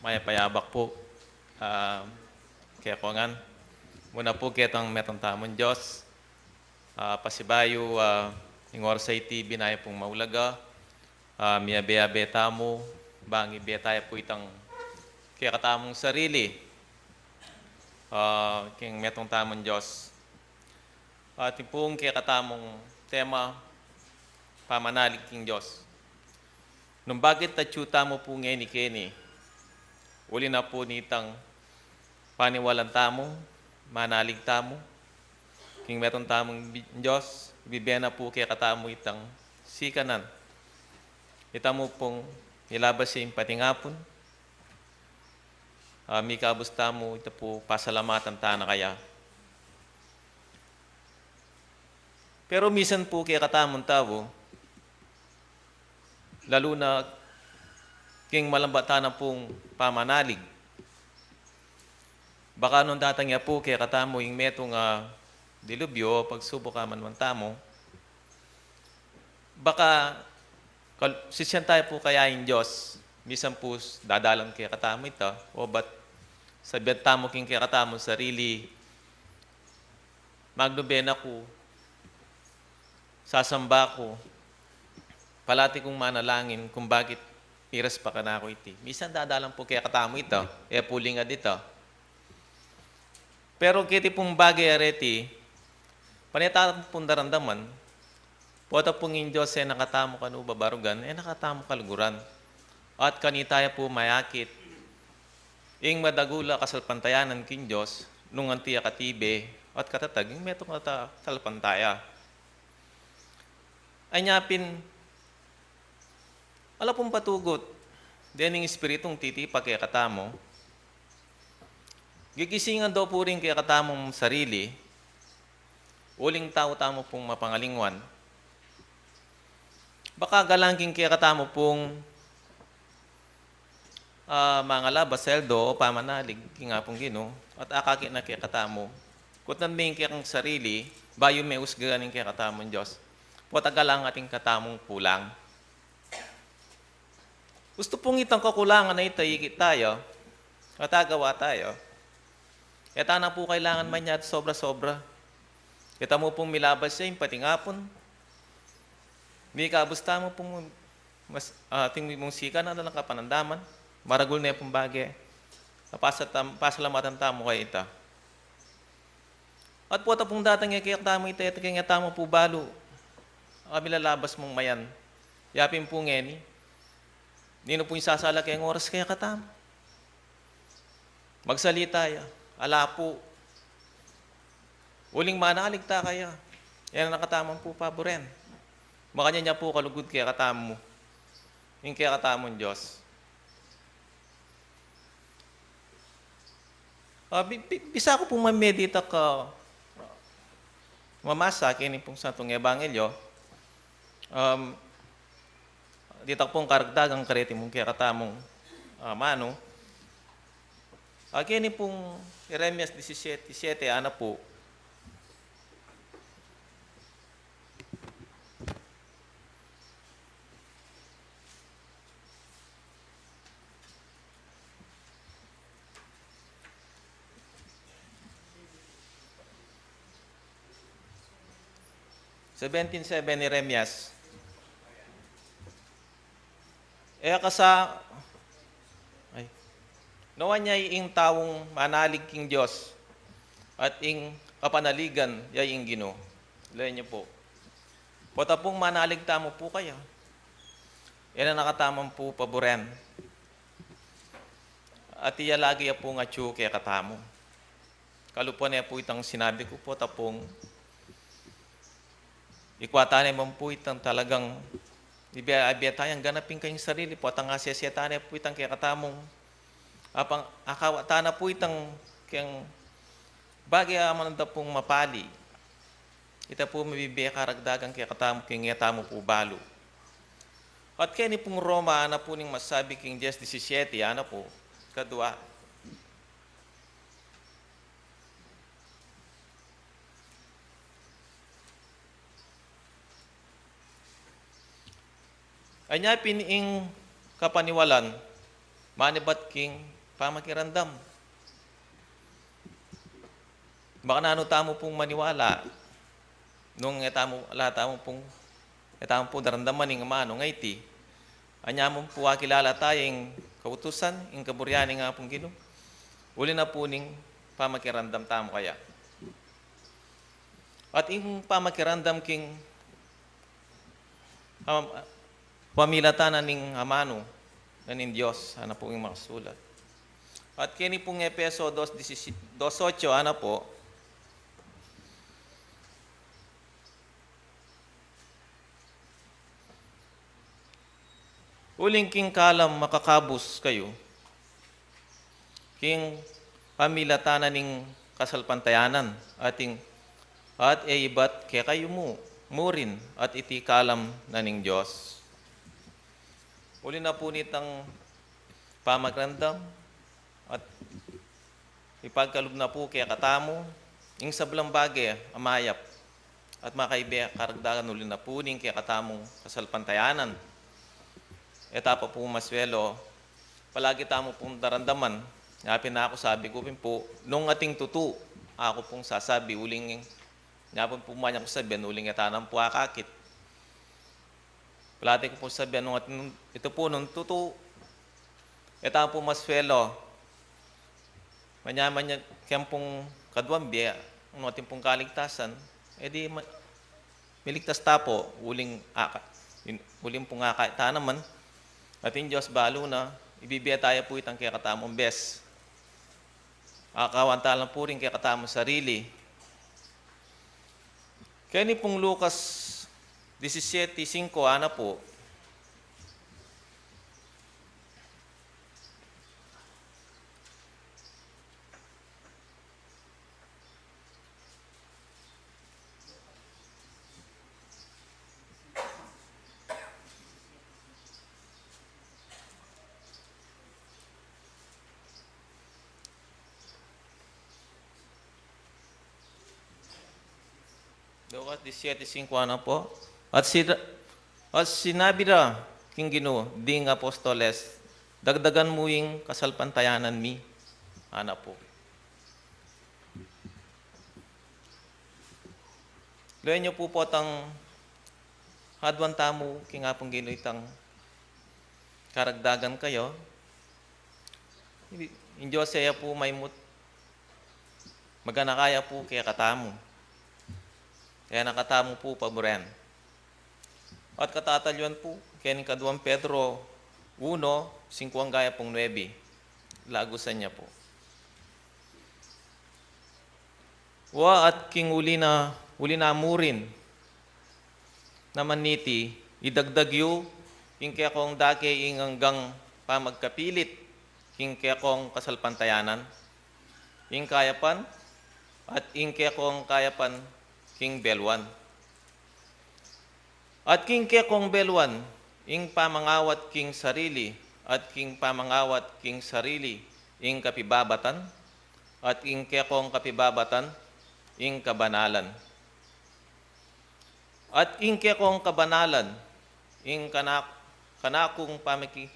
Mayap a yabak pu, ah, kekongan. Muna pu ketang metung tamung Dios, ah, pasibayu, ah, ing oras a iti bina yu pung maulaga, ah, miyabe-abe tamu, bang ibe taya pu itang kekatamung sarili, ah, king metung tamung Dios. At ing pung kekatamung tema, pamanalig king Dios. Nung bakit atyu tamu pu ngeni keni, uli na pu nitang paniwalan tamu, manalig tamu king metung tamung Bi-, Dios, bibe na pu kekatamu itang sikanan. Itamu pung ilabas ya ing patingapun, ah, mikabus tamu ita pu pasalamatan ta na kaya. Pero misan pu kekatamung tau, lalu na king malambat a na pung pamanalig, baka nung datang ya pu kekatamu ing metung a dilubyo, pagsubuk a man man tamu, baka kal-, sisian taya pu kaya ing Dios, misan pu s-, dadalan kekatamu ita, o ba't sabian tamu king kekatamung sarili, maglube na ku, sasamba ku, palati kung manalangin kung bakit iras pa kanaku iti. Misan dadalan pu kekatamu ita, e pu lingad ita. Pero keti pung bage a reti, pane ta pung daramdaman, pota pung ing Dios e na katamu kanu babarugan, e na katamu kaluguran. At kanita ya pu mayakit ing madagul a kasalpantayanan king Dios, nung anti ya katibe at katatag ing metung a ta-, talapantaya. Anya pin, ala pung patugut dening Espiritung titipa kekatamu, gigisingan da pu ring kekatamung sarili, uling tau tamu pung mapangalingwan. Baka galang king kekatamu pung, ah, mangalabas, sweldo o pamanalig king Apung Ginu, at akakit na kekatamu, kutnan me ing kekang sarili, bayu me usgan ing kekatamung Dios. Pota galang atin katamung kulang. Gustu pung itang kakulangan a ita ikit taya, at agawa taya. E ta na pu kailangan manyad sobra-sobra. Itamu pung milabas ya ing patingapun, mikabus tamu pung mas-, ah, atin mung sikanan alang kapanandaman, maragul ne pung bage, a pasa tam-, pasalamatan tamu kaya ita. At pota pung datang ya kekatamu ita, ita keng itamu pu balu a milalabas mung mayan. Ya pin pu ngeni, ninu pu ing sasala keng oras kekatamu? Magsalita ya, ala pu. Uling manalig ta kaya, e na katamu pu paburen. Makanyan ya pu kalugud kekatamu ing kekatamung Dios. Ah, bi-, bi-, bisa ku pung mamedita ka, mamasa keni pung Santung Ebanghelyo. Um, dita pung karagdagan kareti mung kekatamung, ah, manu. Ah, keni pung Jeremias disisiete siete, ana pu. Seventeen seven ni Jeremias. E ka sa, ay. Nowan ya ing taung manalig king Dios, at ing kapanaligan ya ing Ginu. Lawen yu pu. Pota pung manalig tamu pu kaya, e na katamu pu paburen. At iya lagi ya pung atyu kekatamu. Kalupa ne pu itang sinabi ku pu, pota pung ikwa ta ne man pu itang talagang ibie, ibie taya ing ganap king sarili pu, at ing asese ta ne pu itang kekatamung apang akawa ta na pu itang keng bage a mananda pung mapali. Ita pu mibibie karagdagan kekatamu king e tamu pu balu. At keni pung Roma, ana pu ning masabi king dies disisiete, ana pu, kadua. Anya pin ing kapaniwalan manibat king pamakiramdam. Makananu tamu pung maniwala nung e tamu, ala tamu pung, e tamu pu daramdaman ing amanung iti. Anya mu pu akilala taya ing kautusan, ing kaburian ning Apung Ginu, uli na pu ning pamakiramdam tamu kaya. At ing pamakiramdam king, um, pamilatan na ning amanu, na ning Dios, ana pu ing makasulat. At keni pung Efeso dos dieciocho, ana pu, uling king kalam makakabus kayu king pamilatan na ning kasalpantayanan, at ing, at e ibat kekayu mu, murin, at iti kalam na ning Dios. Uli na pu nitang pamakiramdam, at ipagkalub na pu kekatamu ing sablang bage a mayap at makaibe karagdagan, uli na pu ning kekatamung kasalpantayanan. E ta pa pu maswelo, palagi tamu pung daramdaman. Nya pin aku, sabi ku pin pu, nung ating tutu, aku pung sasabi, uling nya pin pu manyaku sabian, uling e ta na pu akakit. Palagi ku pung sasabian, nung atin, ita pu nung tutu, e ta pu maswelo. Manyaman ya keng pung kaduang bie, nung atin pung kaligtasan, e di ma-, miligtas ta pu, uling aka-, in-, uling pung akakit ta naman, at ing Dios balu na, ibibie taya pu itang kekatamung bes. Akawan ta la pu ring kekatamung sarili. Keni pung Lucas disisiete singko, ana pu. Lucas disisiete singko, ana pu. At si-, at sinabi da king Ginu ding apostoles, "Dagdagan mu ing kasalpantayanan mi," ana pu. Lawen yu pu, potang aduan tamu king Apung Ginu itang karagdagan kaya, ing Dios ya pu maimut, maganaka ya pu kekatamu. E na katamu pu paburen. At katatalyuan pu, keni king kaduang Pedro uno, singko angga ya pung nuebe. Lagusan ya pu. Wa, at king uli na, uli na murin naman niti, idagdag yu king kekong dake ing anggang pamagkapilit king kekong kasalpantayanan, ing kayapan, at ing kekong kayapan king beluan. At king kekong beluan, ing pamangawat king sarili, at king pamangawat king sarili, ing kapibabatan, at ing kekong kapibabatan, ing kabanalan. At ing kekong kabanalan, ing kanak-, kanakung pamiki-,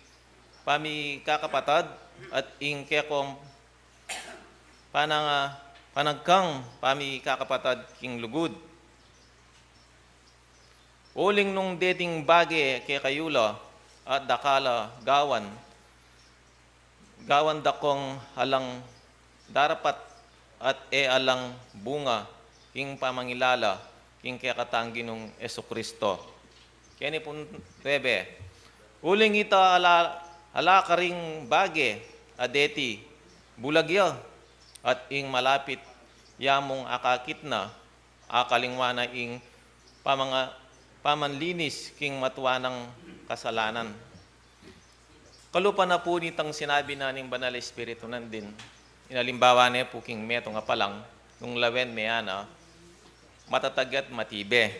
pamikakapatad, at ing kekong panang-, panagkang pamikakapatad king lugud. Uling nung deting bage kekayu la at dakal a gawan, gawan da kung alang darapat at e alang bunga king pamangilala king kekatang Ginung Jesucristo. Keni pung nuebe, uling ita ala, ala karing bage a deti, bulag ya, at ing malapit ya mung akakit na, akalingwan na ing pamanga-, pamanlinis king matua nang kasalanan. Kalupa na pu nitang sinabi na ning Banal a Espiritu nandin, inalimbawa ne pu king metung a palang, nung lawen me ya na, matatag at matibe.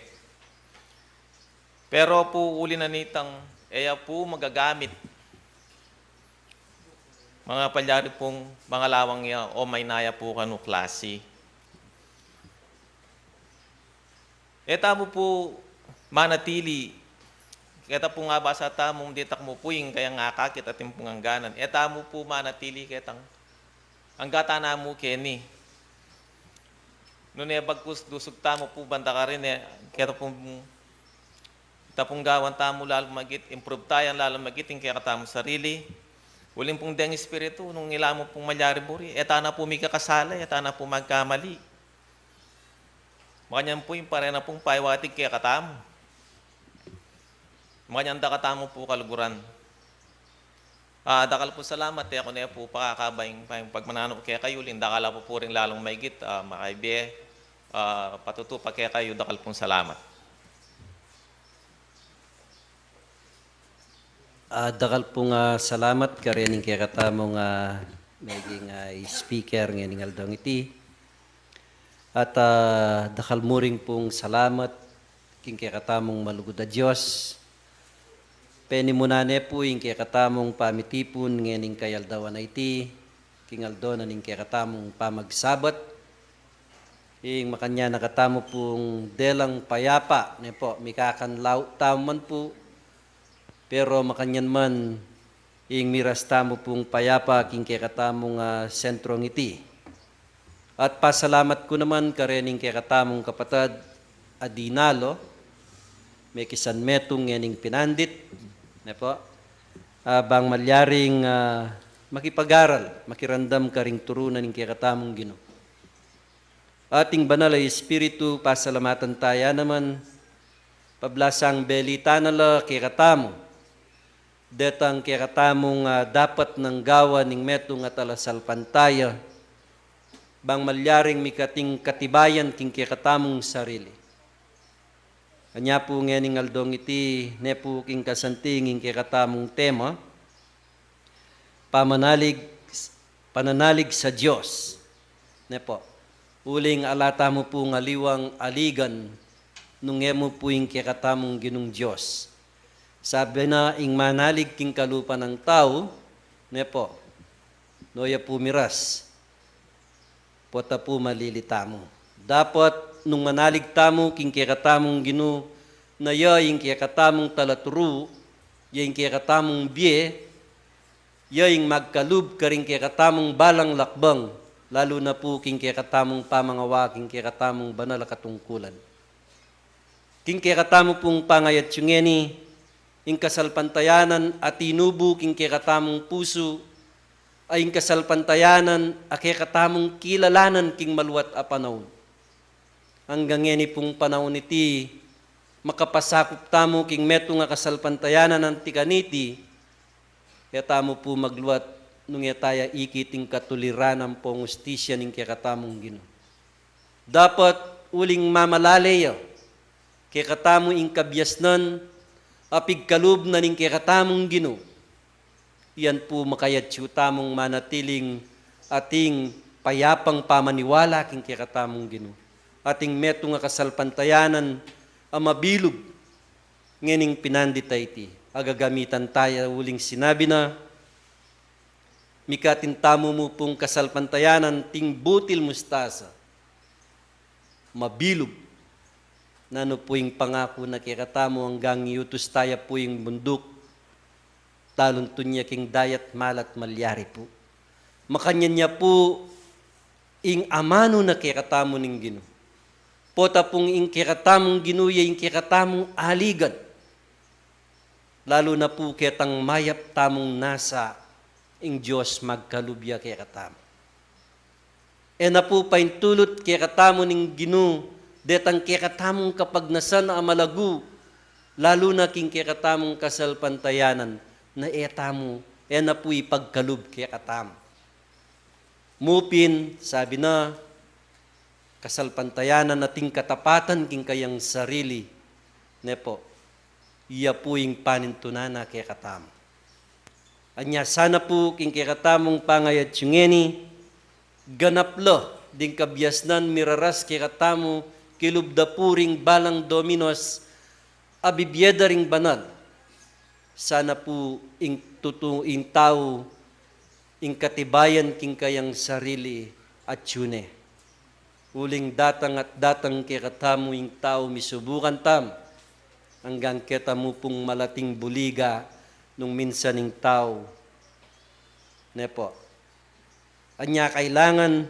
Pero pu uli na nitang, e ya pu magagamit mga palyari pung mangalawang ya o maynaya pu kanu klasi. E tamu pu manatili, keta pung abasa tamu, detakmu pu ing kayang akakit atin pung angganan. E tamu pu manatili ketang angga ta na mu keni. Nune bagkus dusug tamu pu banda karin, e, keta pung, ita pung gawan tamu lalu magit, improve taya lalu magit ing kekatamung sarili. Uling pung deng Espiritu, nung ila mu pung malyari buri, e ta na pu mikakasala, e ta na pu magkamali. Makanyan pu ing pare na pung paiwatig kekatamu. Makanyan da katamu pu kaluguran. Ah, dakal pung salamat, e ku ne pu pakakaba ing, ing pagmananu kekayu, uling dakal a pu pu ring lalung maigit, ah, makaibe, ah, patutu pa kekayu, dakal pung salamat. Ah, dakal pung, ah, salamat karening kekatamung, ah, meging, ah, speaker ngening aldong iti. At, ah, dakal mu ring pung salamat king kekatamung malugud a Dios. Penimuna ne pu ing kekatamung pamitipun ngening kayaldawan a iti, king aldo na ning kekatamung pamagsabat. Ing makanyan a katamu pung delang payapa, ne pu, mikakanlaut tamu man pu, pero makanyan man ing miras tamu pung payapa king kekatamung, ah, sentrong iti. At pasalamat ku naman karening kekatamung kapatad a dinalo, mekisan metung ngening pinandit, ne pu, ah, bang malyaring, ah, makipag-aral, makiramdam karing turu na ning kekatamung Ginu. Ating Banal a Espiritu, pasalamatan taya naman, pablasang belita na la kekatamu detang kekatamung, ah, dapat nang gawan ning metung a talasalpantaya, bang malyaring mikating katibayan king kekatamung sarili. Anya pu ngening aldong iti, ne pu king kasanting ing kekatamung tema, pamanalig, pananalig sa Dios. Ne pu, uling ala tamu pung aliwang aligan nung e mu pu ing kekatamung Ginung Dios. Sabi na, ing manalig king kalupa nang tau, ne pu, no ya pu miras, pota pu malili tamu. Dapat nung manalig tamu king kekatamung Ginu, na ya ing kekatamung talaturu, ya ing kekatamung bie, ya ing magkalub karing kekatamung balang lakbang, lalu na pu king kekatamung pamangawa king kekatamung banal a katungkulan. King kekatamu pung pangayatsu ngeni, ing kasalpantayanan a tinubu king kekatamung pusu, a ing kasalpantayanan a kekatamung kilalanan king maluat a panaun. Anggang ngeni pung panaun iti, makapasakup tamu king metung a kasalpantayanan anti kaniti, e tamu pu magluat nung e taya ikit ing katuliran ampong ustisya ning kekatamung Ginu. Dapat uling mamalale ya kekatamu ing kabiasnan a pigkalub na ning kekatamung Ginu. Iyan pu makayatsu tamung manatiling ating payapang pamaniwala king kekatamung Ginu, ating metung a kasalpantayanan a mabilug ngening pinandit a iti. Agagamitan taya uling sinabi na, mikatin tamu mu pung kasalpantayanan ating butil mustasa. Mabilug. Nanu pu ing pangaku na kekatamu, anggang iutus taya pu ing bunduk, taluntun ya king dayat, malat malyari pu. Makanyan ya pu ing amanu na kekatamu ning Ginu. Pota pung ing kekatamung Ginu ya ing kekatamung aligan. Lalu na pu ketang mayap tamung nasa, ing Dios magkalub ya kekatamu. E na pu paintulut kekatamu ning Ginu detang kekatamung kapagnasan a malagu, lalu na king kekatamung kasalpantayanan, na e tamu, e na pu ipagkalub kekatamu. Mu pin, sabi na, kasalpantayanan ating katapatan king kayang sarili, ne pu, iya pu ing panintunan na kekatamu. Anya sana pu king kekatamung pangayatsu ngeni, ganap la ding kabiasnan miraras kekatamu kilub da pu ring balang dominos a bibie da ring banal. Sana pu ing tutu ing tau ing katibayan king kayang sarili atsu ne. Uling datang at datang kekatamu ing tau misubukan tam, anggang keta mu pung malating buliga nung minsan ing tau. Ne pu. Anya kailangan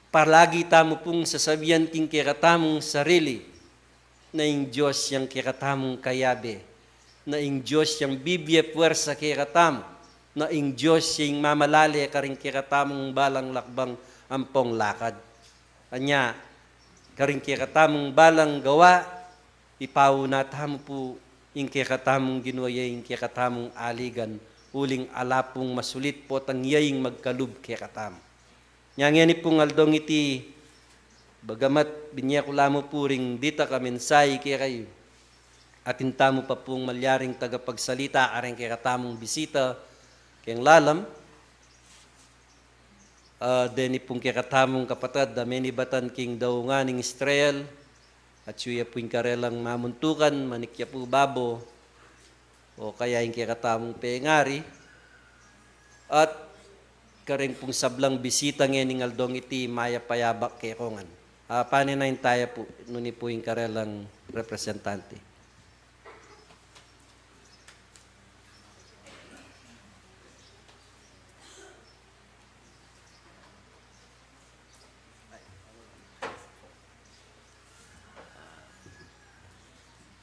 palagi tamu pung sasabian king kekatamung sarili, na ing Dios yang kekatamung kayabe, na ing Dios yang bibie puersa kekatamu, na ing Dios yang mamalale karing kekatamung balang lakbang ampong lakad. Anya, karing kekatamung balang gawa, ipauna tamu pu ing kekatamung Ginu ya ing kekatamung aligan, uling ala pung masulit potang iya ing magkalub kekatamu. Nya ngeni pung aldong iti, bagamat binye ku la mu pu ring ditak a mensahe kekayu, atin tamu pa pung malyaring tagapagsalita karing kekatamung bisita keng lalam, ah, deni pung kekatamung kapatad a menibatan king daungan ning Israel, atsu ya pu ing karelang mamuntukan, manikya pu babo, o kaya ing kekatamung pengari, at karing pung sablang bisita ngening aldong iti mayap a yabak kekongan. Ah, paninayan taya pu, nune pu ing karelang representante.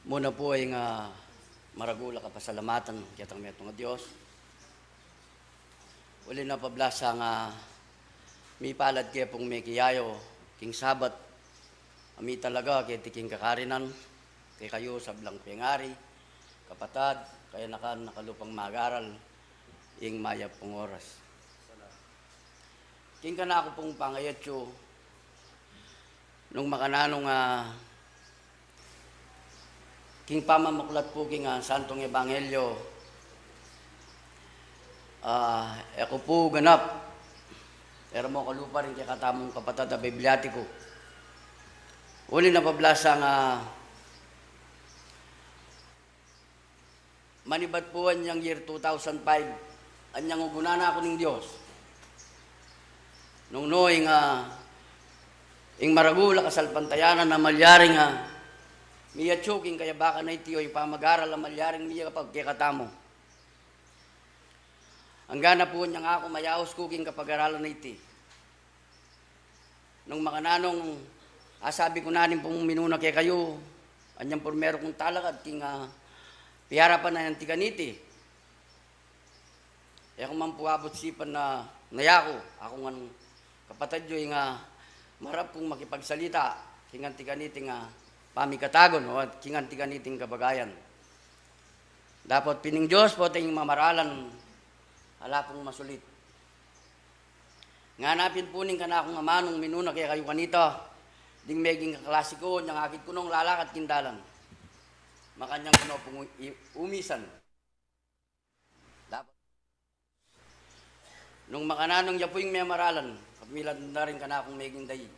Muna pu ing, ah, maragul a kapasalamatan ketang metung a Dios. Uli na pablasang mipalad ke pung mekiyayo king Sabat, a mitalaga keti king kakarinan, kekayu sablang pengari, kapatad, kayanakan a kalupang magaral, ing mayap pung oras. King kanaku pung pangayatsu, nung makananu nga king pamamuklat pu king, ah, Santong Ebanghelyo, ah, e ku pu ganap, e ra mu kalupa ring kekatamung kapatad a Bibliatiku. Uli na pablasang manibat pu anyang year two thousand five, anyang ugunan na ku ning Dios. Nung nu ing, ah, ing maragul a kasalpantayanan a malyaring, ah, miyatsu king kayabakan a iti o ing pamagaral a malyaring miyakapagkekatamu. Angga na pu anyang aku mayaus ku king kapagaralan a iti. Nung makananung asabi ku na ning pung minuna kekayu, anyang purmeru kung talakad king, ah, piyarapan a anti kaniti. E ku man pu abut sipan na nayaku, aku ngan kapatad yu ing, ah, marap kung makipagsalita king anti kaniting, ah, pamikatagun o king anti kaniting kabagayan. Dapot pin ing Dios pota ing mamaralan, ala pung masulit. Ngana pin pu ning kanakung amanung minuna kekayu kanita, ding meging kaklasi ku, anyang akit ku nung lalakad king dalan, makanyan ku no pung u-, i-, umisan. Dapot nung makananung ya pu ing memaralan, kapamilatan da ring kanakung meging dail.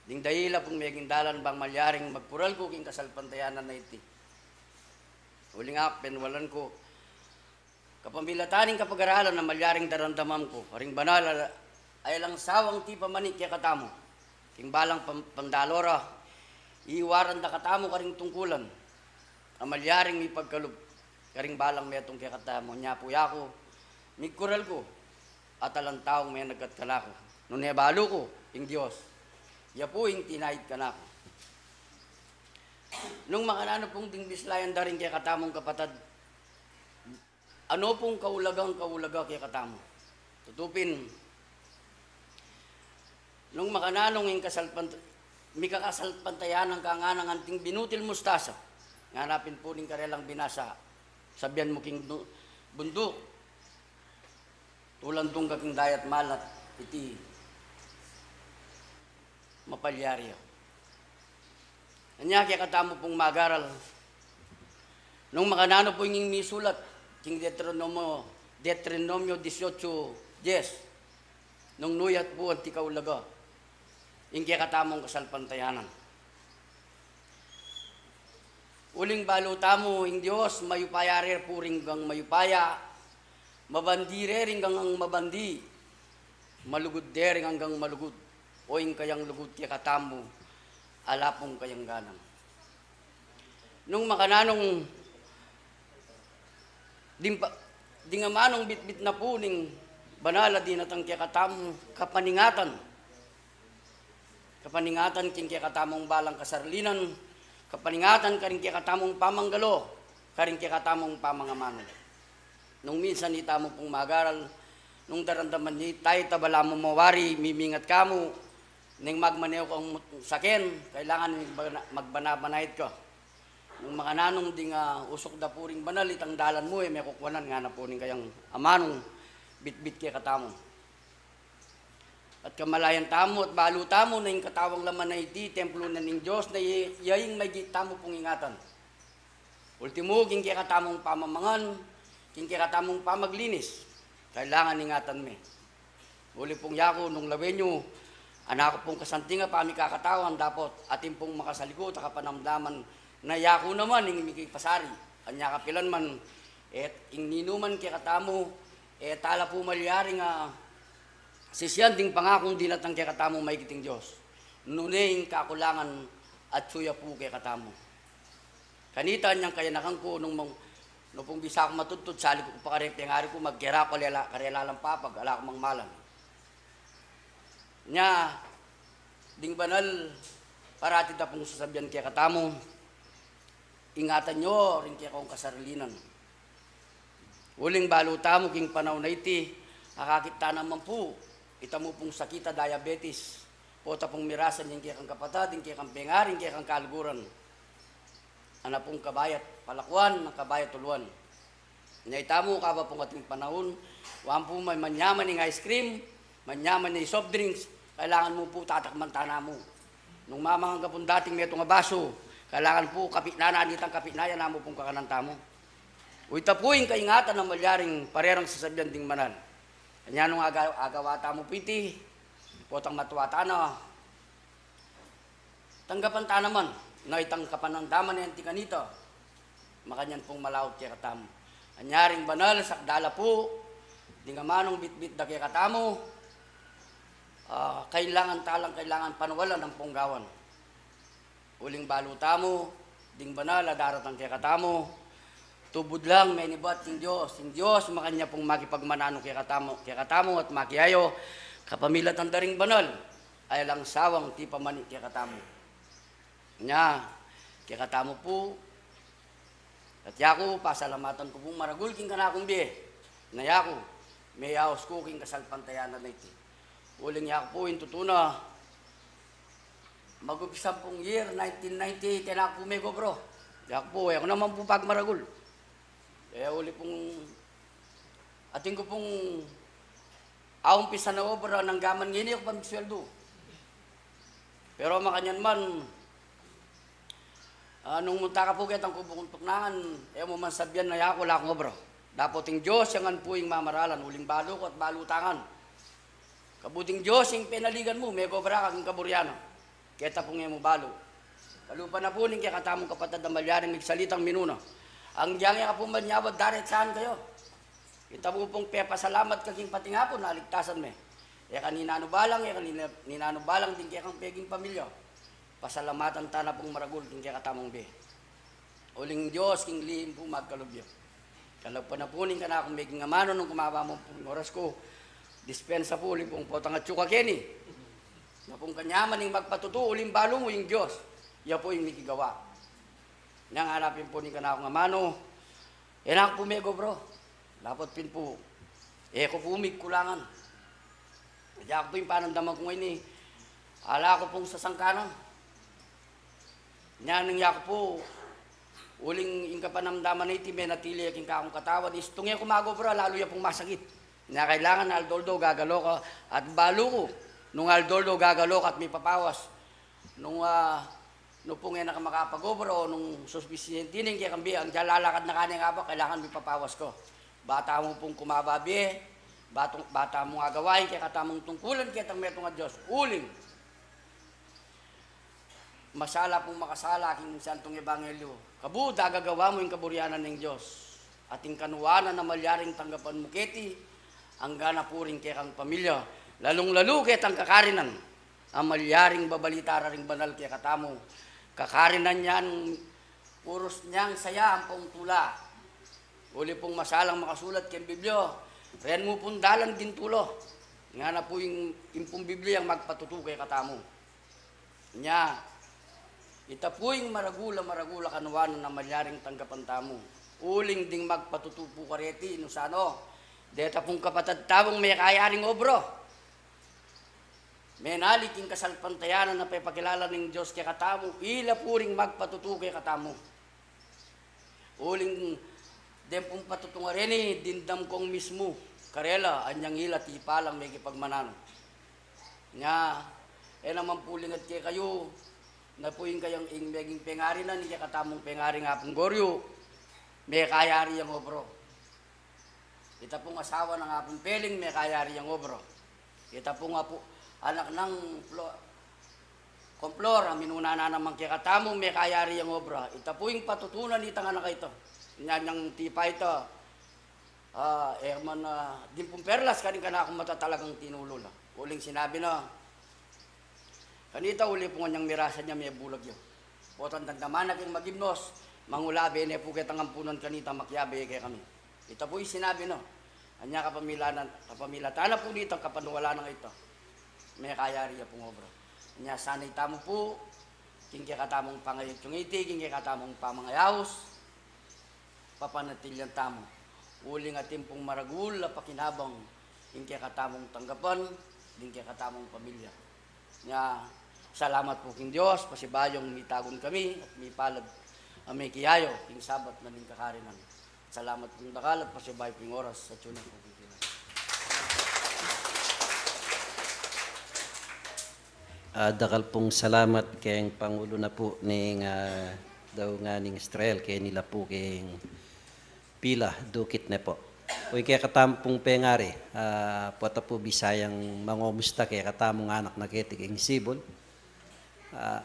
Ding dail a pung meging dalan bang malyaring magkural ku king kasalpantayanan a iti. Uling aku, penwalan ku, kapamilatan ning kapagaralan a malyaring daramdaman ku, karing banal a, a e lang sawang tipa manik kekatamu. King balang pam-, pandalora, iwaran da katamu karing tungkulan a malyaring mipagkalub karing balang metung kekatamu. Nya pu yaku, migkural ku, at alang taung menagkat kanaku. Nune balu ku, ing Dios. Ya pu ing tinahid kanaku. Nung makananu pung ding bislayan da ring kekatamung kapatad, anu pung kaulagang kaulaga kekatamu? Tutu pin, nung makananu ing kasalpant-, mikakasalpantayanan ka nganang anting binutil mustasa, ngana pin pu ning karelang binasa, sabian mu king du-, bunduk, tulandung ka king dayat malat, iti mapalyari ya. Anya kekatamu pung magaral, nung makananu pu ing misulat king Deuteronomio, Deuteronomio dieciocho diez, nung nuyat pu anti kaulaga ing kekatamung kasalpantayanan. Uling balu tamu, ing Dios mayupaya re pu ring anggang mayupaya, mabandi re ring anggang mabandi, malugud de ring anggang malugud, o ing kayang lugud kekatamu ala pung kayangganan. Nung makananung ding pa-, ding amanung bitbit na pu ning banal a dinatang kekatamu, kapaningatan. Kapaningatan king kekatamung balang kasarlinan, kapaningatan karing kekatamung pamanggalo, karing kekatamung pamangamanu. Nung minsan itamu pung magaral, nung daramdaman ye ita, ita balamu mawari, mimingat kamu, neng magmaneho kang mut-, saken, kailangan magbana-, magbana-, banayad ka. Nung makananung ding, ah, usuk da pu ring banal itang dalan mu, e me kukuanan, ngana pu ning kayang amanung bitbit kekatamu. At kamalayan tamu at balu tamu na ing katawan laman a iti templo na ning Dios na ya-, ya ing maigit tamu pung ingatan. Ultimu, king kekatamung pamamangan, king kekatamung pamaglinis, kailangan ingatan me. Uli pung yaku, nung lawen yu, anaku pung kasanting a pamikakatawan, dapot atin pung makasalikut a kapanamdaman na yaku naman ing mikipasari. Anya kapilan man, e ing ninuman kekatamu, e tala pu malyari nga sisian ding pangakung dinatang kekatamu maigit ing Dios, nune ing kakulangan atyu ya pu kekatamu. Kanita, anyang kayanakan ku, nung mang-, nung pung bisa ku matudtud, sali ku pa kareng pengari ku, magkera ku lela-, karela lang papag, ala ku mang malan. Nya, ding banal, parati da pung sasabian kekatamu, ingatan yu ring kekong kasarlinan. Uling balu tamu king panaun a iti, akakit ta naman pu, itamu pung sakit a diabetes, pota pung mirasan ing kekang kapatad, ing kekang pengari, ing kekang kaluguran. Ana pung kabayat palakuan, nang kabayat tuluan. Nya itamu, kaba pung ating panaun, wa mu pu manyaman ing ice cream, manyaman ing soft drinks, kailangan mu pu tatakman ta namu. Nung mamangan ka pung dating metung a basu, kailangan pu kapitnan na, anitang kapitnan ya, namu pung kakanan tamu. Uy, ita pu ing kaingatan a malyaring parerang sasabian ding banal. Anya nung aga-, agawa tamu pu iti, potang matua ta na, tanggapan ta naman, na itang kapanamdaman a anti kanita, makanyan pung malaut kekatamu. Anya ring banal, sakdal a pu, ding amanung bitbit da kekatamu, ah, kailangan ta lang, kailangan panawalan ampong gawan. Uling balu tamu, ding banal a daratang kekatamu, tubud lang, menibat king Dios. Ing Dios, makanyan pung makipagmananu kekatamu, kekatamu at makiayu, kapamilatan da ring banal a alang sawang tipamani kekatamu. Nya, kekatamu pu, at yaku, pasalamatan ku pung maragul king kanakung bie, na yaku, meyaus ku king kasalpantayanan a iti. Uling yaku pu, ing tutu na, mag-umpisa pung year nineteen ninety-eight, e naku pu megobra. Yaku pu, e ku naman pu pagmaragul. E, uli pung, atin ku pung aumpisan a obra nang gaman ngeni, e ku pa misweldu. Pero makanyan man, ah, nung munta ka pu ketang kubu kung tuknangan, e mu man sabian na yaku ala kung obra. Dapot ing Dios ya ngan pu ing mamaralan, uling balu ku at balu ta ngan. Kabud ing Dios ing penaligan mu, megobra ka king kaburian na. Keta pung e mu balu. Kalupa na pu ning kekatamung kapatad a malyaring migsalitang minuna. Agyang e ka pu manyawad, daretsahan kayu. Ita mu pung pepasalamat ka king patingapun, naligtasan me. E ka ninanu balang, e ka nina-, ninanu balang ding kekang peging pamilya. Pasalamatan ta na pung maragul king kekatamung bie. Uling Dios king lihim pu magkalub ya. Kalupa na pu ning kanakung meging amanu, nung kumaba mu pung oras ku, dispensa pu, uli pung potang atyu ka keni. Na pung kanyaman ing magpatutu, uling balu mu ing Dios, iya pu ing mikigawa. Nyang hanapin pu ning kanakung amanu, e na ku pu megobra. Dapot pin pu, e ku pu migkulangan. Iya ku pu ing panamdaman ku ngeni, ala ku pung sasangkanan. Nya nung iya ku pu, uling ing kapanamdaman a iti menatili ya king kakung katawan, istung e ku magobra, lalu ya pung masakit. Nya kailangan aldo-aldo gagalo ka, at balu ku, nung aldo-aldo gagalo ka at mipapawas, nung, ah, nu pung e na ka makapagobra o nung suspisiente ne ing kekang bie, anggang lalakad na ka ne ing abak, kailangan mipapawas ka. Ba tamu pung kumaba bie, ba tung-, ba tamu agawa ing kekatamung tungkulan ketang metung a Dios, uling masala pung makasala king Santung Ebanghelyo. Kabud agagawa mu ing kaburian ning Dios, at ing kanuanan a malyaring tanggapan mu keti, angga na pu ring kekang pamilya, lalung-lalu ketang kakarinan a malyaring babalita ra ring banal kekatamu. Kakarinan yang purus nyang saya ampong tula. Uli pung masalang makasulat keng Biblia, ren mu pung dalan king tula. Ngana pu ing, ing pung Biblia yang magpatutu kekatamu. Nya, ita pu ing maragul a, maragul a kanuanan a malyaring tanggapan tamu. Uling ding magpatutu pu kareti, nung sa no, deta pung kapatad tamung mekayari ing obra. Menali king kasalpantayanan a pepakilala ning Dios kekatamu, ila pu ring magpatutu kekatamu. Uling deng pung patutu a reni, dimdam kung mismu karela, anyang ila tipa lang mekipagmananu. Nya, e naman pu lingat kekayu, na pu ing kayang ing meging pengari na ning kekatamung pengaring Apung Goryu, mekayari yang obra. Ita pung asawa nang Apung Peling, mekayari yang obra. Ita pung apu, anak nang Flo-, Komplor, a minuna na naman kekatamu, mekayari yang obra. Ita pu ing patutunan itang anak a ita. Nya nyang tipa ita, ah, e man, ah, dimpung perlas karing kanakung mata talagang tinulu la. Uling sinabi na kanita, uli pu nganyang mirasan ya mebulag ya. Potang damdaman na king magimnos, mangula bene pu ketang ampunan kanita, makiabe kekami. Ita pu ing sinabi na. Anya kapamilatan, kapamilatan na pu nitang kapanualan a ita, mekayari ya pung obra. Anya sana itamu pu, king kekatamung pangayutyung iti, king kekatamung pamangayaus, papanatilian tamu. Uling atin pung maragul a pakinabang king kekatamung tanggapan, king kekatamung pamilya. Nya, salamat pu king Dios, pasibayu yang mitagun kami, at mipalad a mekiyayu king Sabat na ning kakarinan. Salamat pung dakal at pasibayu pung oras, at yun na pu king kailangan. Ah, dakal pung salamat keng Pangulo na pu ning, ah, Daungan ning Israel, keni la pu keng pila dukit ne pu. O ing kekatamu pung pengari, ah, pota pu Bisayang mangomusta kekatamung anak na keti king Cebu. Ah,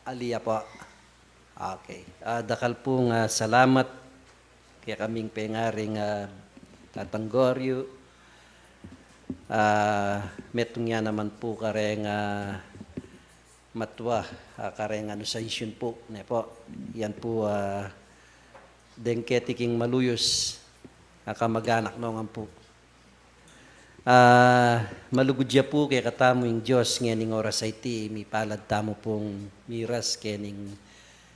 ali ya pu. Okay. Ah, dakal pung, ah, salamat kekaming pengaring, ah, Tatang Goryu. Ah, metung ya naman pu kareng, ah, matua, ah, kareng Anu Sansyun pu, ne pu. Yan pu, ah, deng keti king maluyus a kamaganak nong ampu. Ah, malugud ya pu kekatamu ing Dios ngening oras a iti, mipalad tamu pung miras kening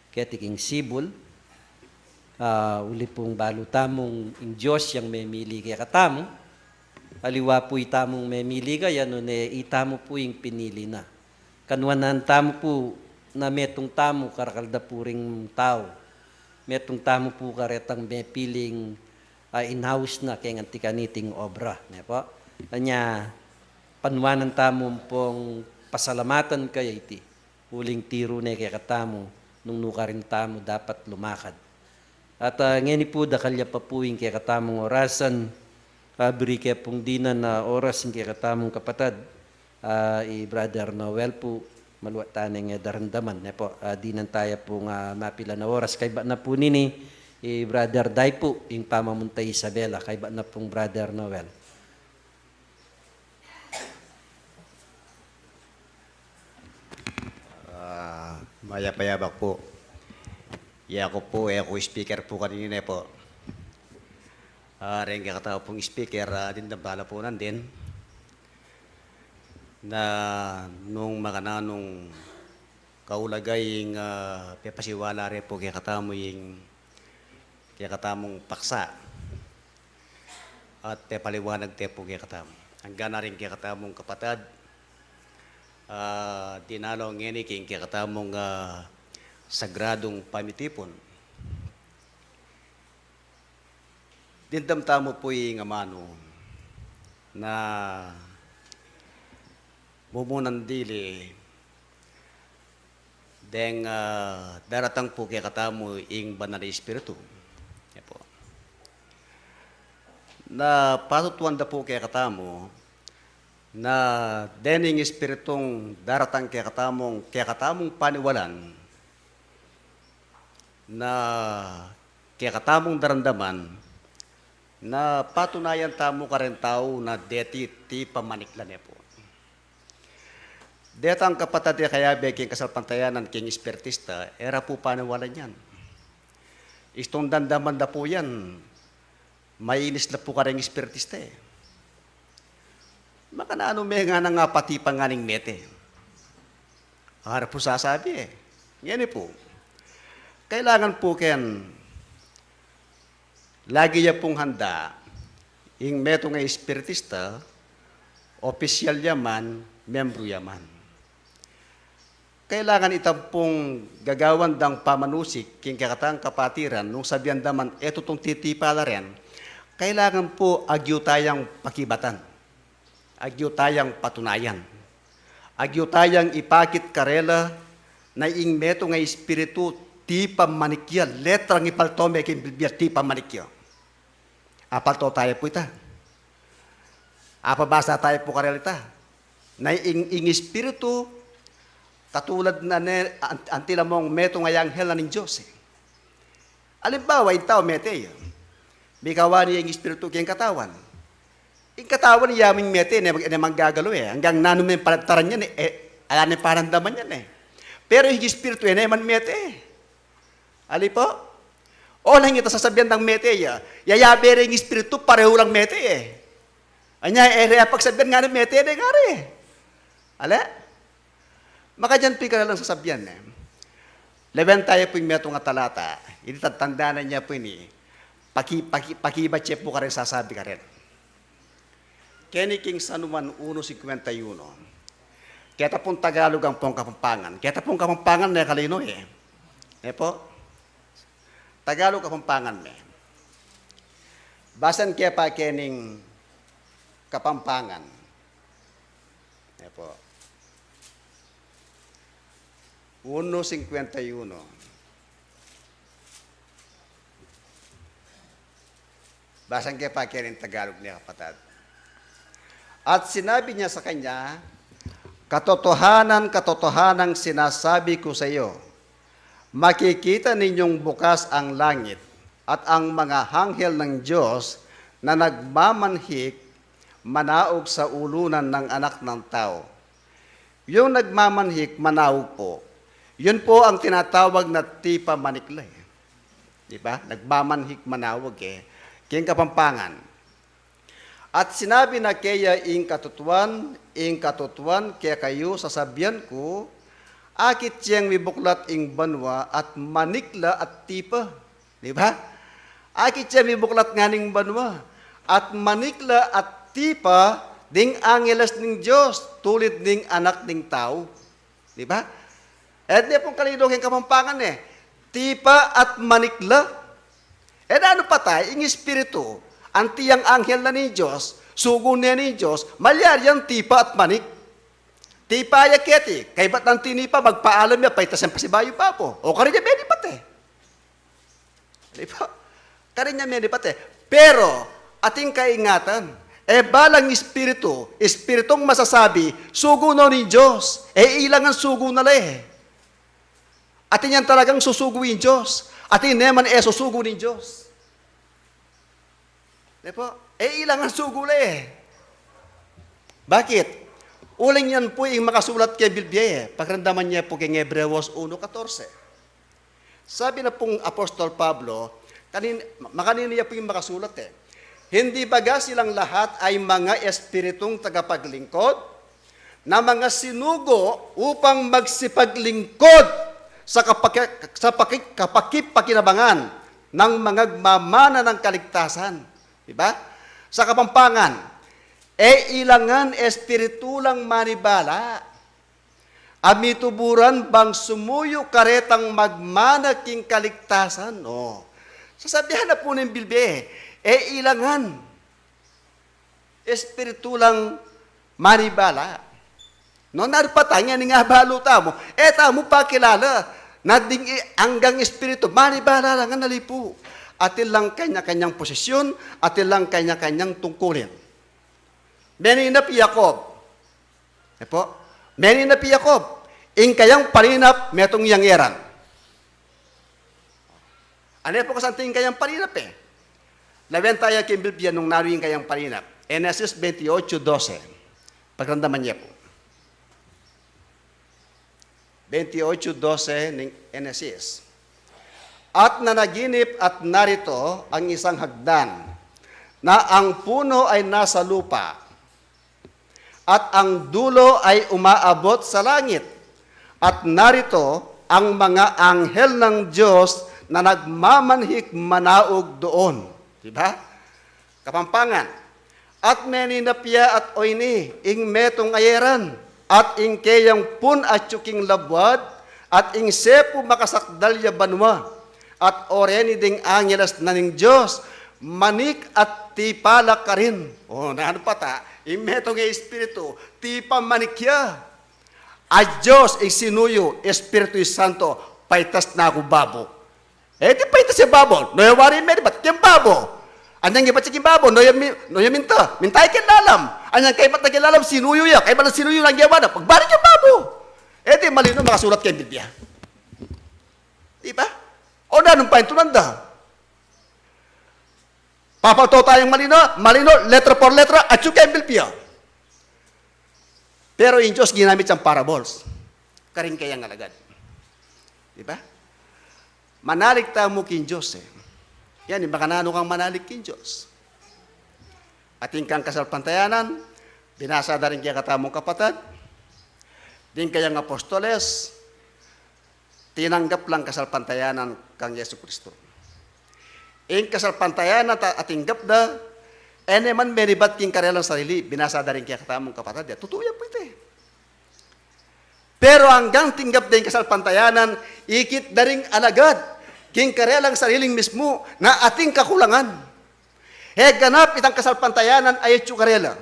keti king Cebu. Ah, uli pung balu tamung ing Dios yang memili kekatamu. Aliwa pu itamung memili kaya, nune itamu pu ing pinili na. Kanuanan tamu pu na metung tamu karakal da pu ring tau. Metung tamu pu karetang mepiling, ah, in-house na keng anti kaniting obra, ne pu. Anya, panuanan tamu pung pasalamatan kaya iti. Uling tiru ne kekatamu, nung nukarin tamu dapat lumakad. At, ah, ngeni pu, dakal ya pa pu ing kekatamung orasan, ah, buri ke pung dinan a oras ing kekatamung kapatad, ah, i Brother Noel pu, maluat tane nge daramdaman, ne pu, ah, dinan taya pung, ah, mapilan a oras, kaybat na pu nini, i Brother Dai pu, ing pamamunta Isabela, kaybat na pung Brother Noel. Ah, mayap a yabak pu. Yaku pu, e ku speaker pu kanini, ne pu. Ah, reng kekatamu pung speaker, ah, dimdam tala pu nandin. Na nung makananung kaulaga ing, ah, pepasiwala re pu kekatamu ing kekatamung paksa at pepaliwanag te pu kekatamu. Angga na ring kekatamung kapatad, ah, dinalaw ngeni king kekatamung, ah, sagradung pamitipun. Dimdam tamu pu ing amanu na mumunan dili deng, ah, daratang pu kekatamu ing Banal a Espiritu. Yan pu. Na patutuan da pu kekatamu na dening Espiritung daratang kekatamung, kekatamung paniwalan, na kekatamung daramdaman, na patunayan tamu kareng tau na deti tipa manik la ne pu. Detang kapatad e kayabe king kasalpantayanan king espiritista, e ra pu paniwalan yan. Istung damdaman da pu yan, mainis la pu kareng espiritista e. Makananu me ngana nga pati pa nganing mete? Ara pu sasabi e. Ngeni pu, kailangan pu ken lagi ya pung handa ing metung a espiritista, opisyal ya man, membru ya man. Kailangan ita pung gagawan dang pamanusik king kekatang kapatiran nung sabian da man e tutung titipa la ren, kailangan pu agyu tayang pakibatan, agyu tayang patunayan, agyu tayang ipakit karela na ing metung a espiritu tipa manik ya, letrang ipalto me king Biblia tipa manik ya. Apalto taya pu ita. Apabasa taya pu karela ita. Na ing, ing espiritu, katulad na ne, an-, anti la mung metung a anghel na ning Dios e. Alimbawa, ing tau mete ya. Mikawan ya ing espiritu king katawan. Ing katawan ya ming mete, ne, ne manggagalu e. Anggang nanu me palantaran yan e, e, ala ne parandaman yan e. Pero ing espiritu e, ne man mete e. Ali pu? O, nung ita sasabian dang mete ya, yayabe re ing espiritu, parehu lang mete e. Anya, e re pagsabian ngana mete ne ngara e. Ale? Makanyan pu ing kalelang sasabian ne. Lawen taya pu ing metung a talata, ini tatandanan ya pu ini, paki-, paki-, pakibat ye pu kareng sasabi karen. Keni king San Juan uno cincuenta y uno. Keta pung Tagalog ampong Kapampangan. Keta pung Kapampangan ne kalino e. E pu? Tagalog Kapampangan me. Basan ke pa kening Kapampangan. E pu. Uno cincuenta y uno. Basan ke pa keni ing Tagalog ne, kapatad. At sinabi niya sa kanya, "Katotohanan, katotohanan sinasabi ko sa iyo, makikita ninyong bukas ang langit at ang mga anghel ng Diyos na nagmamanhik manaog sa ulunan ng Anak ng Tao." Yung nagmamanhik manaog pu, yun pu ang tinatawag na tipa manik la e. Di ba? Nagmamanhik manaog e. King Kapampangan. At sinabi na keya, "Ing katutuan, ing katutuan kekayu sasabian ku, akit yang mibuklat ing banua at manik la at tipa." Di ba? Akit yang mibuklat nganing banua at manik la at tipa ding angeles ning Dios, tulid ning Anak ning Tau. Di ba? E ne pung kalino king Kapampangan e. Tipa at manik la. E nanu pa ta, ing espiritu, anti yang anghel na ning Dios, sugu ne ning Dios, malyari yang tipa at manik. Tipa ya keti, kaybat nang tinipa, magpaalam ya, paitas yang pasibayu pa pu. O karin ya menipat e. Di ba? Karin ya menipat e. Pero, ating kaingatan, e balang espiritu, espiritung masasabi, sugu no ning Dios, e ilangan sugu na le. Atin yang talagang susugu ing Dios, atin ne man e susugu ning Dios. Di pu? E ilangan sugu le. Bakit? Uling yan pu ing makasulat keng Biblia e. Pakiramdaman ye pu keng Hebreos uno catorce. Sabi na pung Apostol Pablo, kanin-, makaninu ya pu ing makasulat e. Hindi baga silang lahat ay mga espiritung tagapaglingkod? na mga sinugo upang magsipaglingkod sa kapaki-, sa paki-, kapakipakinabangan ng mga mamana ng kaligtasan. Di ba? Sa Kapampangan, e ilangan espiritu lang manibala a mituburan bang sumuyu karetang magmana king kaligtasan. O, sasabihan na pu ning bilbi, e ilangan espiritu lang manibala. No, narpatang yan ing abalu tamu. E tamu pakilala na ding i-, anggang espiritu, manibala lang a nalipu. Atin lang kanya-kanyang posisyon, atin lang kanya-kanyang tungkulin. Meninap i Jacob. E pu? Meninap i Jacob. Ing kayang paninap, metung yang eran. Ane pu kasanting kayang paninap e? Lawen taya king Biblia nung nanu ing kayang paninap. Genesis twenty-eight twelve. Pagramdaman ye pu. Twenty-eight twelve ning Genesis. At nanaginip, at narito ang isang hagdan, na ang puno ay nasa lupa, at ang dulo ay umaabot sa langit. At narito ang mga anghel ng Diyos na nagmamanhik manaug doon. Di ba? Kapampangan. At meninap ya at oyni ing metung a eran, at ing keyang pun atyu king labuad, at ing sepu makasakdal ya banua. At oreni ding angeles na ning Dios, manik at tipa la karin. O, nanu pa ta, ing metung a espiritu, tipa manik ya. A Dios ing sinuyu, Espiritu Santo, paitas na ku babo. E, ti paitas ya babo, no ya wari meribat, king babo. Anyang ibat ya king babo, no ya mi-, no ya minta, minta ya king lalam. Anyang kaibat na king lalam, sinuyu ya, kaibat na sinuyu, nang yawa na, pagbari king babo. E, ti malino makasulat king Biblia. Di ba? O, nanung paintunan da? Papauto tayang malino, malino, letra por letra, atyu king Biblia. Pero ing Dios ginamit yang parables karing kayang alagad. Di ba? Manalig tamu king Dios e. Yan, makananu kang manalig king Dios. Atin kang kasalpantayanan, binasa da ring kekatamung kapatad, ding kayang apostoles, tinanggap lang kasalpantayanan kang Jesu Kristo. Ing kasalpantayanan a tinggap da, e ne man menibat king karelang sarili, binasa da ring kekatamung kapatad, ya, tutu ya pu iti. Pero anggang tinggap da ing kasalpantayanan, ikit da ring alagad king karelang sariling mismu na atin kakulangan. E ganap itang kasalpantayanan a atyu karela.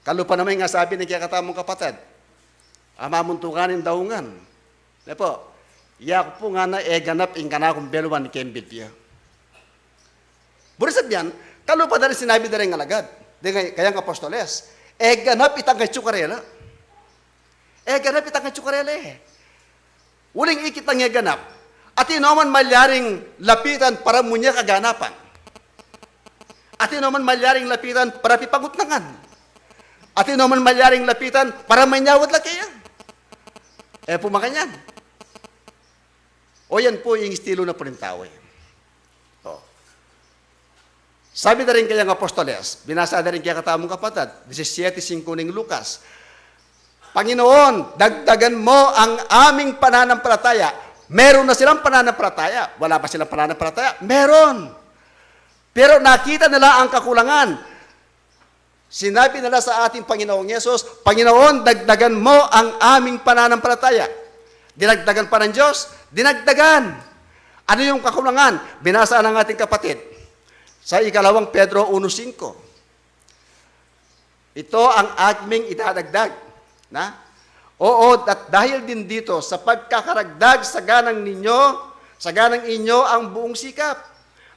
Kalupa naman ing asabi ning kekatamung kapatad a mamuntukan ning daungan. Ne pu, yaku pu ngana e ganap ing kanakung beluan king Biblia. Buri sabian, kalupa da ring sinabi da ring alagad, ding kayang apostoles, e ganap itang atyu karela. E ganap itang atyu karela e. Uling ikit tang e ganap, atin no man malyaring lapitan para munye kaganapan. Atin no man malyaring lapitan para pipagutnangan. Atin no man malyaring lapitan para manyawad la keya. E pu makanyan. O, yan pu ing estilu na pu ning tau e. O. Sabi da ring kayang apostoles, binasa da ring kekatamung kapatad, disisiete singko ning Lukas, "Panginoon, dagdagan mo ang aming pananampalataya." Meron na silang pananampalataya. Wala pa silang pananampalataya? Meron. Pero nakita nila ang kakulangan. Sinabi nila sa ating Panginoong Yesus, "Panginoon, dagdagan mo ang aming pananampalataya." Dinagdagan pa ng Diyos? Dinagdagan. Ano yung kakulangan? Binasa ng ating kapatid sa ikalawang Pedro uno singko. Ito ang aming idadagdag. Na? Oo, at dahil din dito, sa pagkakaragdag sa ganang ninyo, sa ganang inyo ang buong sikap,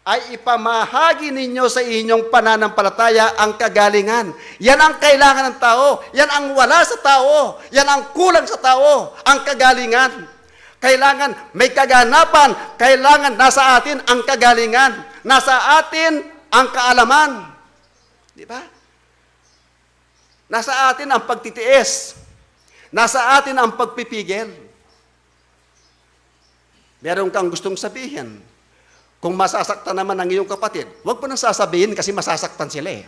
ay ipamahagi ninyo sa inyong pananampalataya ang kagalingan. Yan ang kailangan ng tao. Yan ang wala sa tao. Yan ang kulang sa tao, ang kagalingan. Kailangan may kaganapan. Kailangan nasa atin ang kagalingan. Nasa atin ang kaalaman. Di ba? Nasa atin ang pagtitiis. Nasa atin ang pagpipigil. Meron kang gustong sabihin. Kung masasaktan naman ang iyong kapatid, huwag mo nang sasabihin kasi masasaktan sila eh.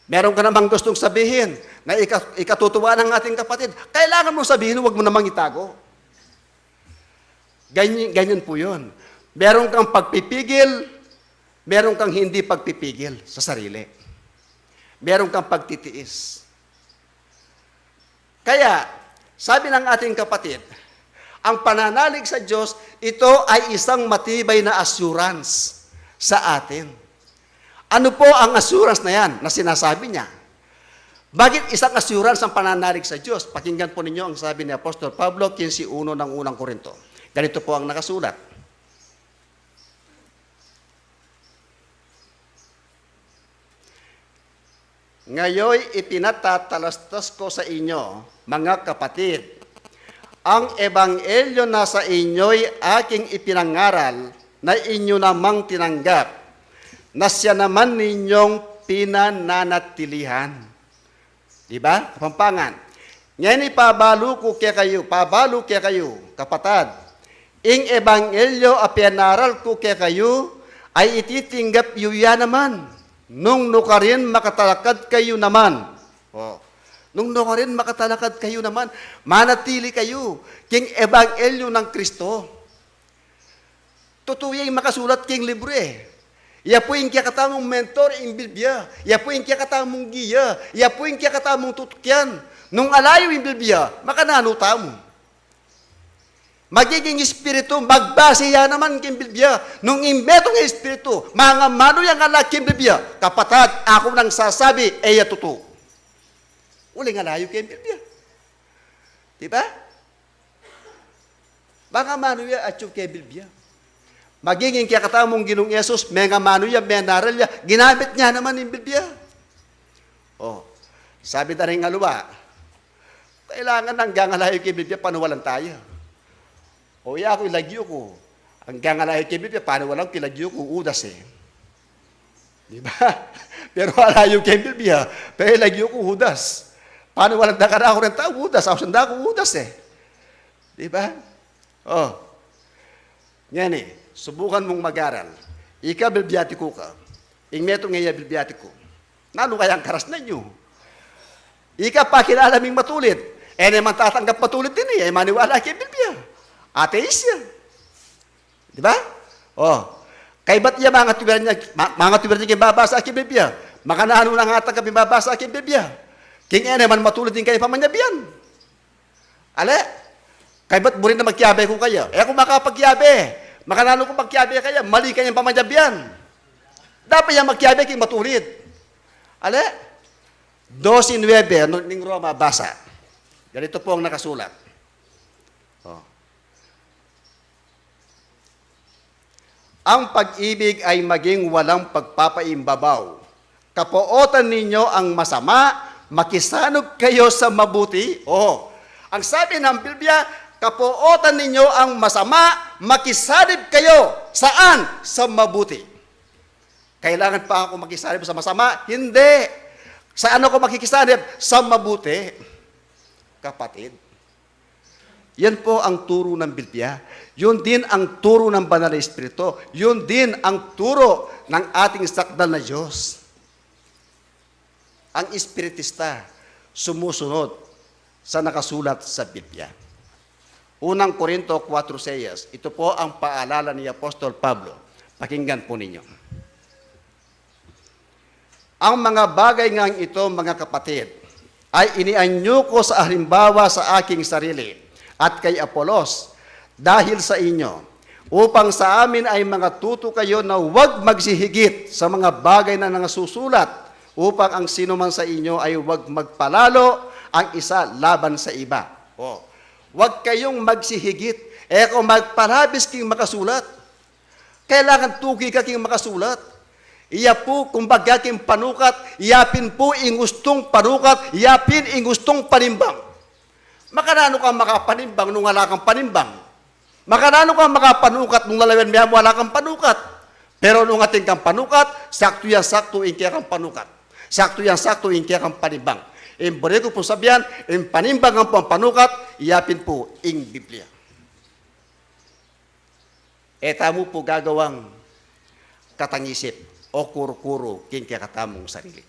Meron ka namang gustong sabihin na ika-, ikatutuwa ng ating kapatid, kailangan mong sabihin, huwag mo namang itago. Ganyan, ganyan po yun. Meron kang pagpipigil, meron kang hindi pagpipigil sa sarili. Meron kang pagtitiis. Kaya, sabi ng ating kapatid, ang pananalig sa Diyos, ito ay isang matibay na assurance sa atin. Ano po ang assurance na yan na sinasabi niya? Bakit isang assurance ang pananalig sa Diyos? Pakinggan po ninyo ang sabi ni Apostol Pablo, kinse uno ng unang Korinto. Ganito po ang nakasulat. Ngayon, ipinatatalastas ko sa inyo, mga kapatid, ang ebanghelyo na sa inyo'y aking ipinangaral, na inyo namang tinanggap, na siya naman ninyong pinananatilihan. Di ba? Kapampangan. Ngeni pabalu ku kekayu, pabalu kekayu, kapatad, ing ebanghelyo a penaral ku kekayu, ay ititinggap yu ya naman, nung nukarin makatalakad kayu naman. O, nung nukarin makatalakad kayu naman, manatili kayu king ebanghelyo nang Kristo. Tutu ya ing makasulat king libru, e. Ya pu ing kekatamung mentor, ing Biblia. Ya pu ing kekatamung giya. Ya pu ing kekatamung tutukian. Nung alayu ing Biblia, makananu tamu? Magiging espiritu, magbase ya naman king Biblia. Nung ing metung a espiritu, mangamanu yang ala king Biblia, kapatad, aku nang sasabi, e ya tutu. Uling alayu king Biblia. Di ba? Mangamanu ya atyu king Biblia. Maging ing kekatamung Ginung Jesus, mengamanu ya, menaral ya, ginamit ne naman ing Biblia. O, sabi da ring aliwa, kailangan anggang alayu king Biblia, paniwalan taya. O, ya ku, ilagyu ku, anggang alayu king Biblia, paniwalan ku, ilagyu ku Judas, e. Di ba? Pero alayu king Biblia, pero ilagyu ku Judas. Paniwalan da kanaku reng tau, Judas, ausan da ku Judas, e. Di ba? O. Ngeni, subukan mung mag-aral. Ika, Bibliatiku ka. Ing metung e ya Bibliatiku. Nanu kaya ing karas na yu? Ika, pakilala ming matulid. E ne man tatanggap matulid ini, e maniwala king Biblia. Ateis ya. Di ba? O. Kaybat ya mangatwiran ya, ma-, mangatwiran ya king babasa king Biblia. Makananu nang atanggap ing babasa king Biblia? King e ne man matulid ing kayang pamanyabian. Ale? Kaybat buri na magkiabe ku kaya. E ku makapagkiabe. Makananu ku magkiabe kaya? Mali kayang pamanyabian. Dapat yang magkiabe king matulid. Ale? Dose nuebe, nu-, ning Roma, basa. Ganito po ang nakasulat. O. Ang pag-ibig ay maging walang pagpapaimbabaw. Kapuotan ninyo ang masama, makisanib kayo sa mabuti. O, ang sabi ng Biblia, kapuotan ninyo ang masama, makisanib kayo. Saan? Sa mabuti. Kailangan pa ako makisanib sa masama? Hindi. Saan ako makikisanib? Sa mabuti. Kapatid. Yan po ang turo ng Biblia. Yun din ang turo ng Banal na Espiritu. Yun din ang turo ng ating sakdal na Diyos. Ang Espiritista, sumusunod sa nakasulat sa Biblia. Unang Korinto kwatro seis, ito po ang paalala ni Apostol Pablo. Pakinggan po ninyo. Ang mga bagay ngang ito, mga kapatid, ay inianyo ko sa halimbawa sa aking sarili at kay Apolos dahil sa inyo, upang sa amin ay mangatuto kayo na huwag magsihigit sa mga bagay na nangasusulat, upang ang sino man sa inyo ay huwag magpalalo ang isa laban sa iba. O, huwag kayong magsihigit. E ko magpalabis king makasulat. Kailangan tuki ka king makasulat. Iya pu, kumbaga, king panukat, iya pin pu ing ustung panukat, iya pin ing ustung panimbang. Makananu ka makapanimbang nung ala kang panimbang? Makananu ka makapanukat nung lalawen me mu ala kang panukat? Pero nung atin kang panukat, saktu yang saktu ing kekang panukat. Saktu yang saktu ing kekang panimbang. Ing buri ku pung sabian, ing panimbang ampong panukat, iya pin pu ing Biblia. E tamu pu gagawang katangisip o kuru-kuru king kekatamung sarili.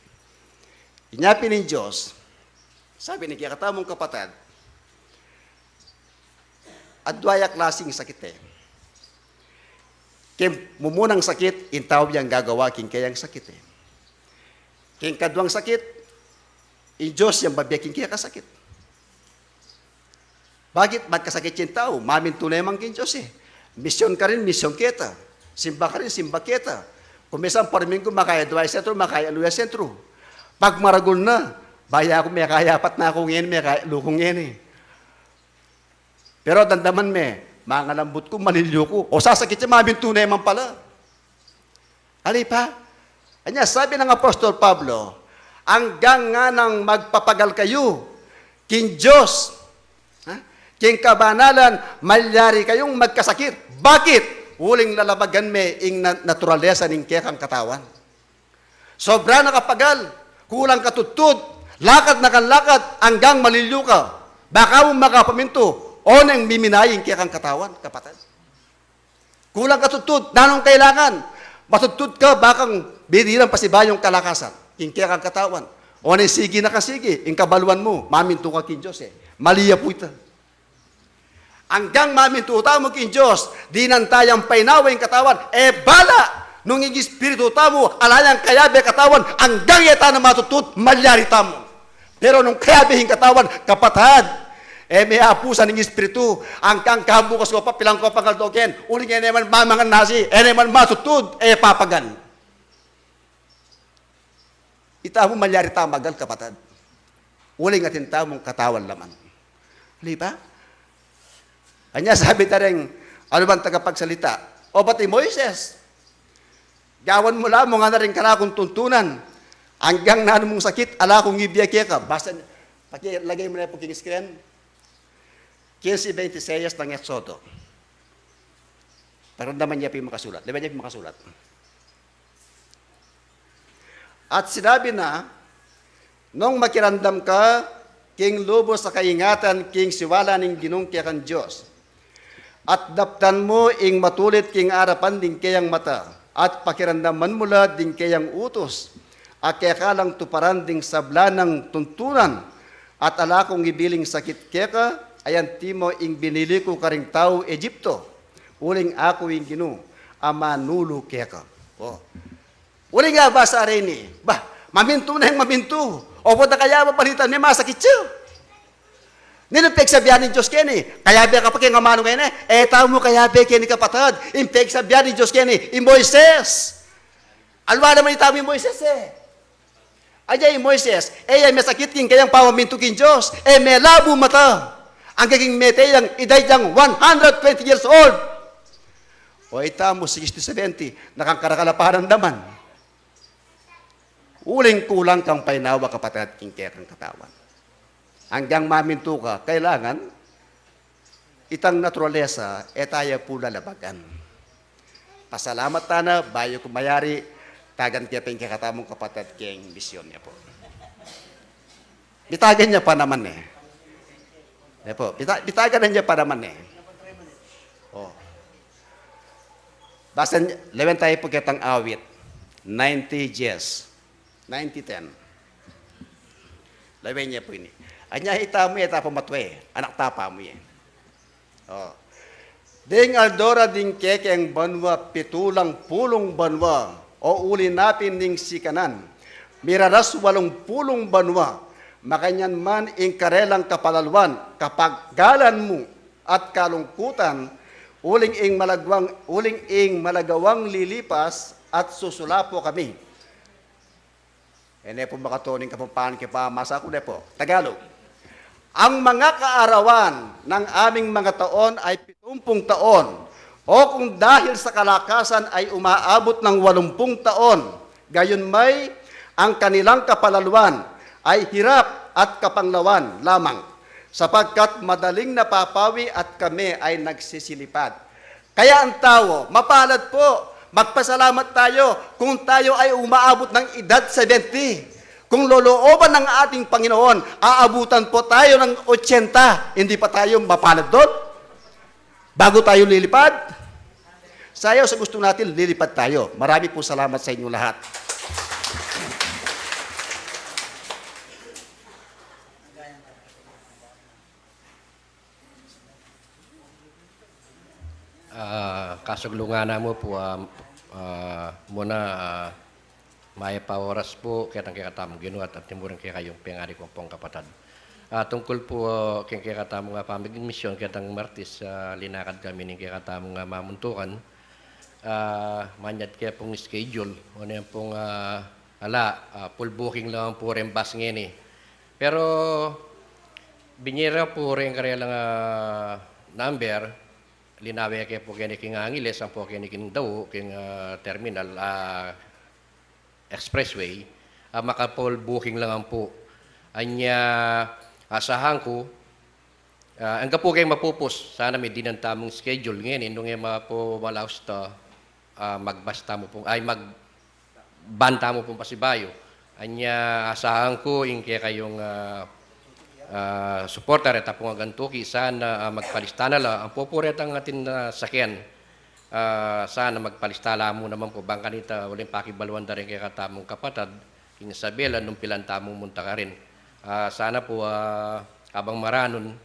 Inya pin ing Dios, sabi ning kekatamung kapatad, adwa ya klasing sakit e. King mumunang sakit, ing tau yang gagawa king keyang sakit e. King kaduang sakit, ing Dios yang babie king keka sakit. Bakit? Magkasakit ya ing tau, mamintu ne man king Dios e. Misyon karin, misyon keta. Simba karin, simba keta. Kumisan parminggu, makaya dua ya sentru, makaya alu ya sentru. Pag maragul na, baya ku, mekaya apat na ku ngeni, mekaya alu ku ngeni. Pero damdaman me, mangalambut ku, malilyu ku. O sasakit ya, mamintu ne man pala. Ali pa? Anya, sabi nang Apostol Pablo, anggang nganang magpapagal kayu king Dios, ha? King kabanalan, malyari kayung magkasakit. Bakit? Uling lalabagan me ing na-, naturalesa ning kekang katawan. Sobra na kapagal, kulang katudtud, lakad na kang lakad, anggang malilyu ka. Baka mu makapamintu, o neng miminay ing kekang katawan, kapatad. Kulang katudtud, nanung kailangan? Matudtud ka, bakang binilang pasibayu ing kalakasan king kekang katawan. O neng sigi na kang sigi, ing kabaluan mu, mamintu ka king Dios e. Mali ya pu ita. Anggang mamintu tamu king Dios, dinan tayang painawa ing katawan, e bala nung ing espiritu tamu ala yang kayabe katawan, anggang e ta na matudtud, malyari tamu. Pero nung kayabe ing katawan, kapatad, e me apusan ing espiritu. Anggang kabukas ko pa, pilan ko pang aldo ken, uling e ne man mamangan nasi, e ne man matudtud, e papagal. Ita mu malyari tang mapagal, kapatad. Uling atin tamung katawan laman. Di ba? Anya sabi da reng anuman tagapagsalita, o pati Moises, gawan mu la mu ngana ring kanakung tuntunan, anggang nanu mung sakit, ala kung ibie keka. Basa, pakilagay mu na pu king screen. Kinse bente seis ng Exodo. Pakiramdaman ye pu ing makasulat. Lawen ye pu ing makasulat. At sinabi na, nung makiramdam ka king lubus a kaingatan king siwala ning Ginung kekang Dios, at daptan mu ing matulit king arapan ding keyang mata, at pakiramdaman mu la ding keyang utus, a keka lang tuparan ding sabla nang tuntunan, at ala kung ibiling sakit keka, ay antimo ing binili ku karing taung Egipto, uling aku ing Ginu a manulu keka. O. Uling abasa reni, ba, mamintu neng mamintu. O, pota kaya ba balita ne masakit ya? Ninung pegsabian ning Dios keni? Kayabe ka pa king amanu keni? E tamu kayabe keni, kapatad. Ing pegsabian ning Dios keni, i Moises. Alwa naman itamu i Moises e. Anya i Moises, e ya mesakit king keyang pamamintu king Dios, e melabu mata. Anggang king mete yang, idad yang one hundred twenty years old. O itamu, sixty, seventy, nakangkarakal a parandaman. Uling kulang kang painawa, kapatad, king kekang katawan. Anggang mamintu ka, kailangan itang naturalesa, e taya pu lalabagan. Pasalamat tana, bayu ku mayari, tagan ke pa ing kekatamung kapatad king misyon ne pu. Bitagan ne pa naman e. Ne pu, bita-, bitagan ne pa naman e. O. Basta, lawen taya pu ketang awit. Ninety yes. Ninety ten. Lawen ye pu ini. Anya itamu, e ta pa matue, anak tapa mu ye. O. Ding aldo ra ding kekeng banua, pitu lang pulung banua, o uli na pin ning sikanan, miraras walung pulung banua, makanyan man ing karelang kapalaluan, kapagalan mu at kalungkutan, uling ing malagwang, uling ing malagawang lilipas at susulapo kami. E ne pu makatuning Kapampangan kepamasa ku ne pu. Tagalog. Ang mga kaarawan ng aming mga taon ay pitumpung taon, o kung dahil sa kalakasan ay umaabot ng walumpung taon, gayunmay ang kanilang kapalaluan ay hirap at kapanglawan lamang, sapagkat madaling napapawi at kami ay nagsisilipad. Kaya ang tao, mapalad po, magpasalamat tayo kung tayo ay umaabot ng edad seventy. Kung lolooban ng ating Panginoon, aabutan po tayo ng otsenta. Hindi pa tayo mapalad doon? Bago tayo lilipad? Sayaw sa gusto natin, lilipad tayo. Marami po salamat sa inyo lahat. Saglungan na mu pu, ah, ah, muna, ah, mayap a oras pu, ketang kekatamung Ginu at antimurin kekayung pengari kung pung kapatad. Ah, tungkul pu, ah, keng kekatamung, ah, pamiging misyon ketang Martis, ah, linakad kami ning kekatamung, ah, mamuntukan. Ah, manyad ke pung schedule, o ne pung, ah, ala, ah, full booking lang pu ring bus ngeni. Pero, binie ra pu ring karelang, ah, number, linawe ke pu keni king Angeles, ampo keni king Dau, king, ah, terminal, ah, expressway, ah, maka-full booking lang ampo. Anya, asahan ku, ah, angga pu keng mapupus, sana medinan tamung schedule ngeni, nung e ma pu malaus ta, ah, mag-bus tamu pung, ay, mag-van tamu pung pasibayu. Anya, asahan ku ing kekayung, ah, ah, suporta reta pung agantuki, sana, ah, magpalista na la, ampo pu retang atin, ah, saken, ah, sana magpalista la mu naman pu, bang kanita uling pakibaluan da ring kekatamung kapatad, king Isabela, nung pilan tamu munta karin. Ah, sana pu, ah, abang maranun,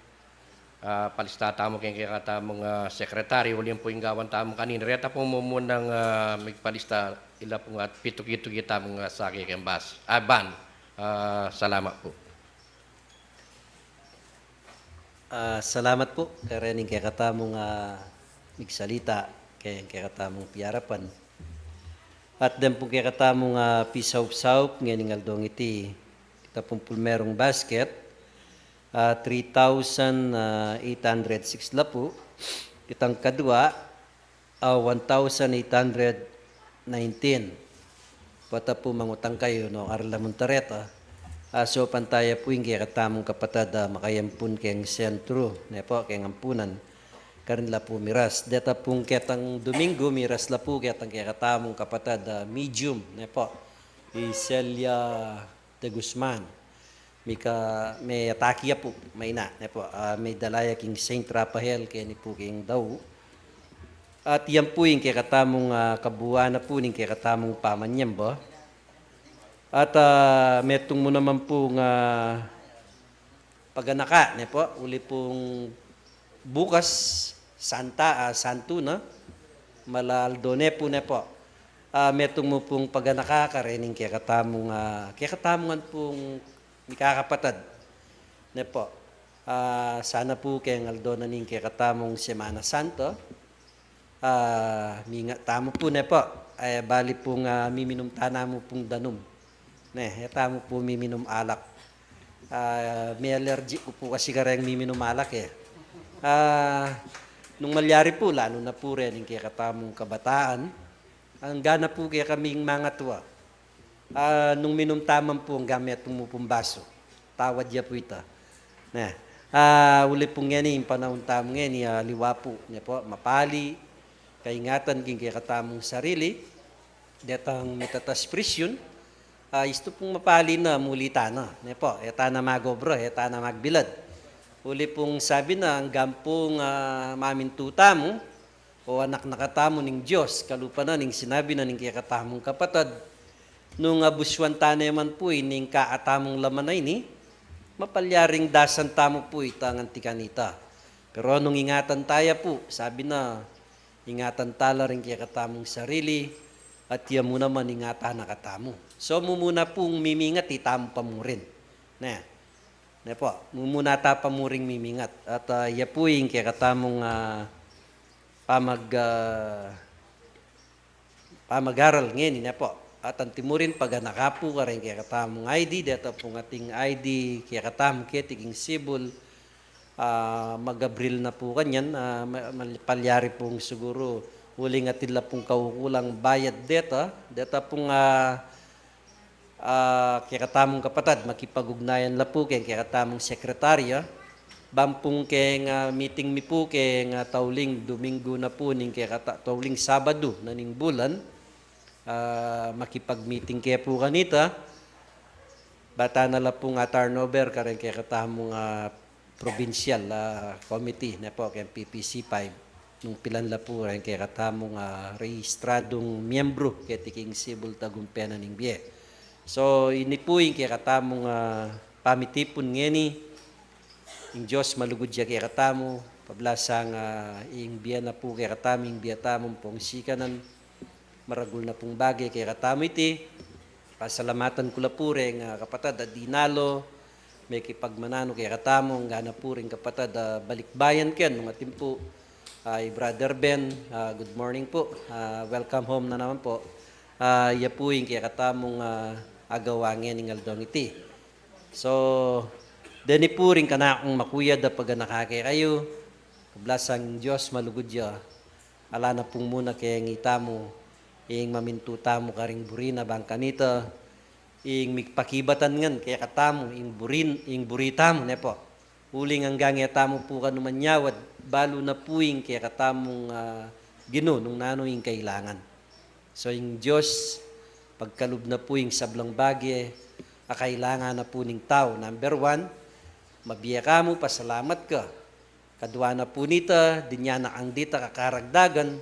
ah, palista tamu keng kekatamung, ah, sekretary, uling pu ing gawan tamu kanina. Reta pu mumunang, ah, migpalista, ila pu nga at pituki-tuki tamung, ah, sake keng bus. Ah, van. Ah, salamat pu. Ah, salamat pu, karening kekatamung, ah, migsalita, keng kekatamung piyarapan. At den pung kekatamung, ah, pisaup-saup, ngening aldong iti, kita pung pulmerung basket, ah, three thousand eight hundred six la pu, kitang kadua, ah, one thousand eight hundred nineteen. Pota pu mangutang kayu, no, arlamun ta reta. Ah, so pantaya pu ing kekatamung kapatad, ah, makayampun keng sentru, ne pu, keng ampunan. Karin la pu miras. Deta pung ketang Domingo, miras la pu ketang kekatamung kapatad, ah, medium, ne pu. I Celia de Guzman. Mika, me ataki ya pu, maina, ne pu, ah, me dala ya king Saint Raphael, keni pu king Dau. At yan pu ing kekatamung, ah, kabuuan na pu ning kekatamung pamanyamba. At, ah, metung mu naman pu nga paganaka, ne pu, uli pung bukas, Santa, ah, Santu na, mala aldo ne pu, ne pu. Ah, metung mu pung paganaka karening kekatamung, ah, kekatamung pung mikakapatad. Ne pu. Ah, sana pu keng aldo na ning kekatamung Semana Santa, ah, mingat tamu pu, ne pu. Eh, bali pung, ah, miminum tana mu pung danum. Ne, e tamu pu miminum alak. Ah, me allergic ku pu kasi kareng miminum alak e. Ah, nung malyari pu, lalu na pu rening kekatamung kabataan, angga na pu kekaming mangatua. Ah, nung minum tamu pu, angga metung mu pung basu. Tawad ya pu ita. Ne. Ah, uli pu ngeni, ing panaun tamu ngeni, ah, aliwa pu, ne pu, mapali, kaingatan king kekatamung sarili, detang mitatas prisyun, ah, istu pung mapali na muli tana, ne pu, e tana magobra, e tana magbilad. Uli pung sabi na, anggang pung, ah, mamintu tamu, o anak na katamu ning Dios, kalupa na ning sinabi na ning kekatamung kapatad, nung abusuan tana man pu ining kaatamung laman a ini, mapalyaring dasan tamu pu itang anti kanita. Pero nung ingatan taya pu, sabi na, ingatan tala ring kekatamung sarili, at ya mu naman ingatan na katamu. So, mumuna pung mimingat itamu pamurin. Ne. Ne pu, mumuna ta pamuring mimingat. At, ah, ya pu ing kekatamung, ah, pamag-, ah, pamagaral ngeni, ne pu. At antimurin paganaka pu kareng kekatamung I D, deta pung ating I D kekatamu keti king Cebu, ah, mag-Abril na pu kanyan, ah, ma-, mal-, palyari pung siguru uling atin la pung kaukulang bayad deta, deta pung, ah, ah, kekatamung kapatad, makipag-ugnayan la pu keng kekatamung sekretarya, bang pung keng, ah, meeting mi pu keng, ah, tauling Domingo na pu ning kekata-, tauling Sabadu na ning bulan, ah, makipag-meeting ke pu kanita, bata na la pung, ah, turnover kareng kekatamung, ah, provincial, ah, committee, ne pu, keng P P C five, nung pilan la pu reng kekatamung, ah, rehistradung miyembru keti king Cebu, tagumpe na ning bie. So, ini pu ing kekatamung, ah, pamitipun ngeni, ing Dios malugud ya kekatamu, Pablasang, ah, ing bie na pu kekatamu, ing bie tamu pung sikanan, maragul na pung bage kekatamu iti. Pasalamatan ku la pu reng, ah, kapatad a dinalo, mekipagmananu kekatamu, angga na pu reng kapatad a balikbayan ken nung atin pu, ah, i Brother Ben, ah, good morning pu. Ah, welcome home na naman pu. Ah, iya pu ing kekatamung, ah, agawa ngening aldong iti. So, deni pu ring kanakung makuyad a paganaka kekayu, kablasang Dios malugud ya. Ala na pung muna keng itamu, ing mamintu tamu karing buri na bang kanita, ing migpakibatan ngan kekatamu, ing burin, ing buri tamu, ne pu. Uling anggang e tamu pu kanu manyawad, balu na pu ing kekatamung, ah, Ginu, nung nanu ing kailangan. So, ing Dios, pagkalub na pu ing sablang bage a kailangan na pu ning tau. Number one, mabie ka mu, pasalamat ka. Kadua na pu nita, dinya na kang dita kakaragdagan,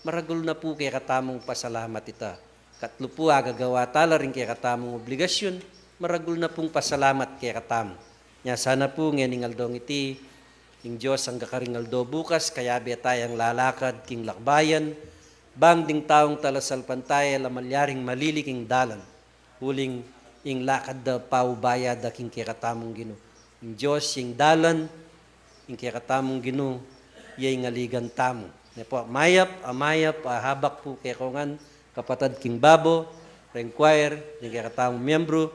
maragul na pu kekatamung pasalamat ita. Katlu pu, agagawa ta la ring kekatamung obligasyun, maragul na pung pasalamat kekatamu. Nya sana pu ngening aldong iti, ing Dios angga karing aldo bukas, kayabe tayang lalakad king lakbayan, bang ding taung talasalpantaya la malyaring malili king dalan. Uling ing lakad da paubaya da king kekatamung Ginu. Ing Dios ing dalan, ing kekatamung Ginu, iya ing aligan tamu. Ne pu, mayap a, mayap a habak pu kekongan kapatad king babo, reng choir, ring kekatamung miyembru,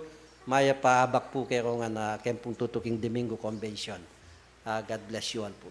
mayap a habak pu kekongan a keng pung tutuking Domingo Convention. Ah, God bless you all pu.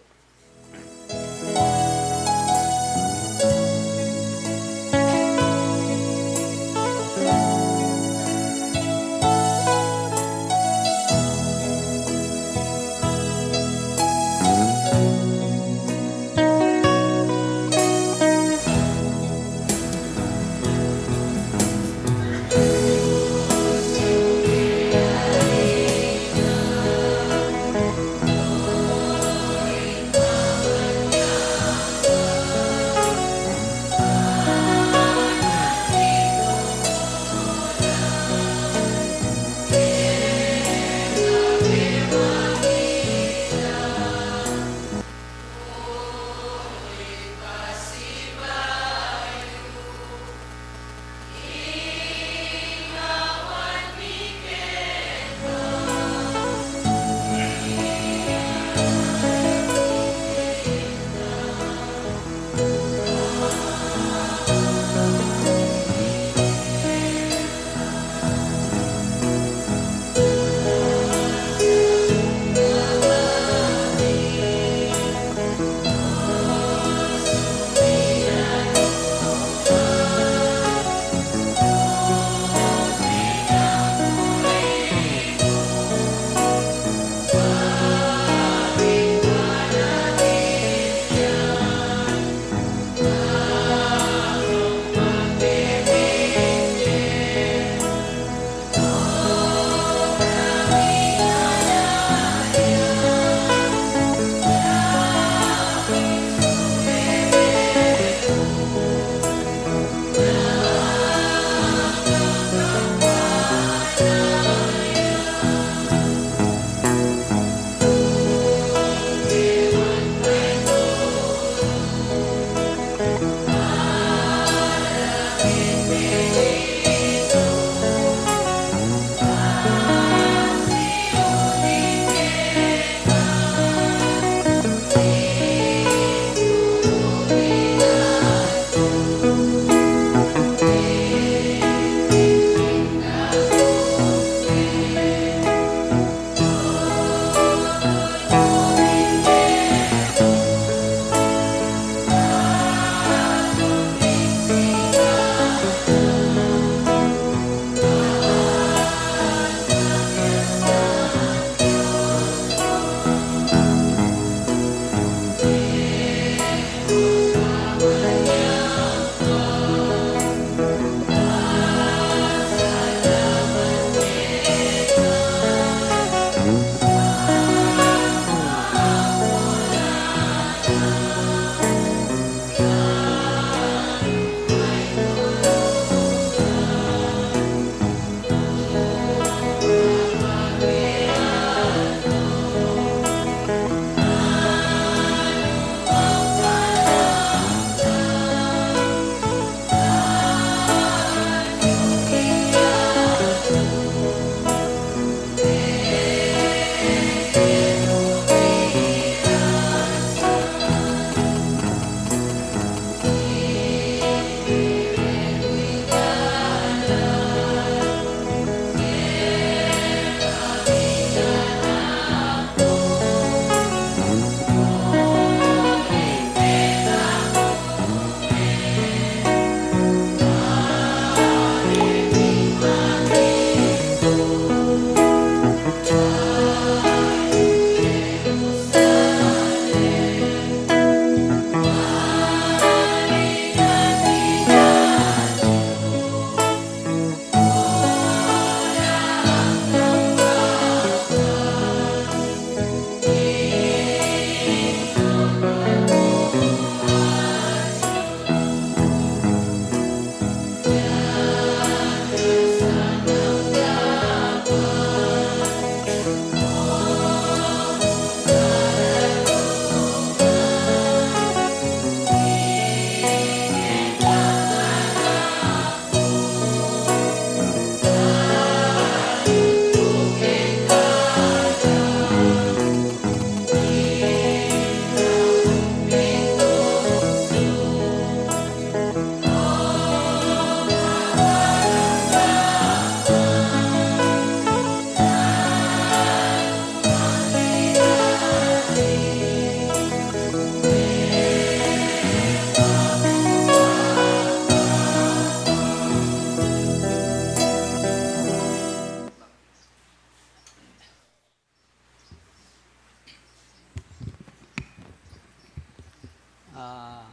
Ah,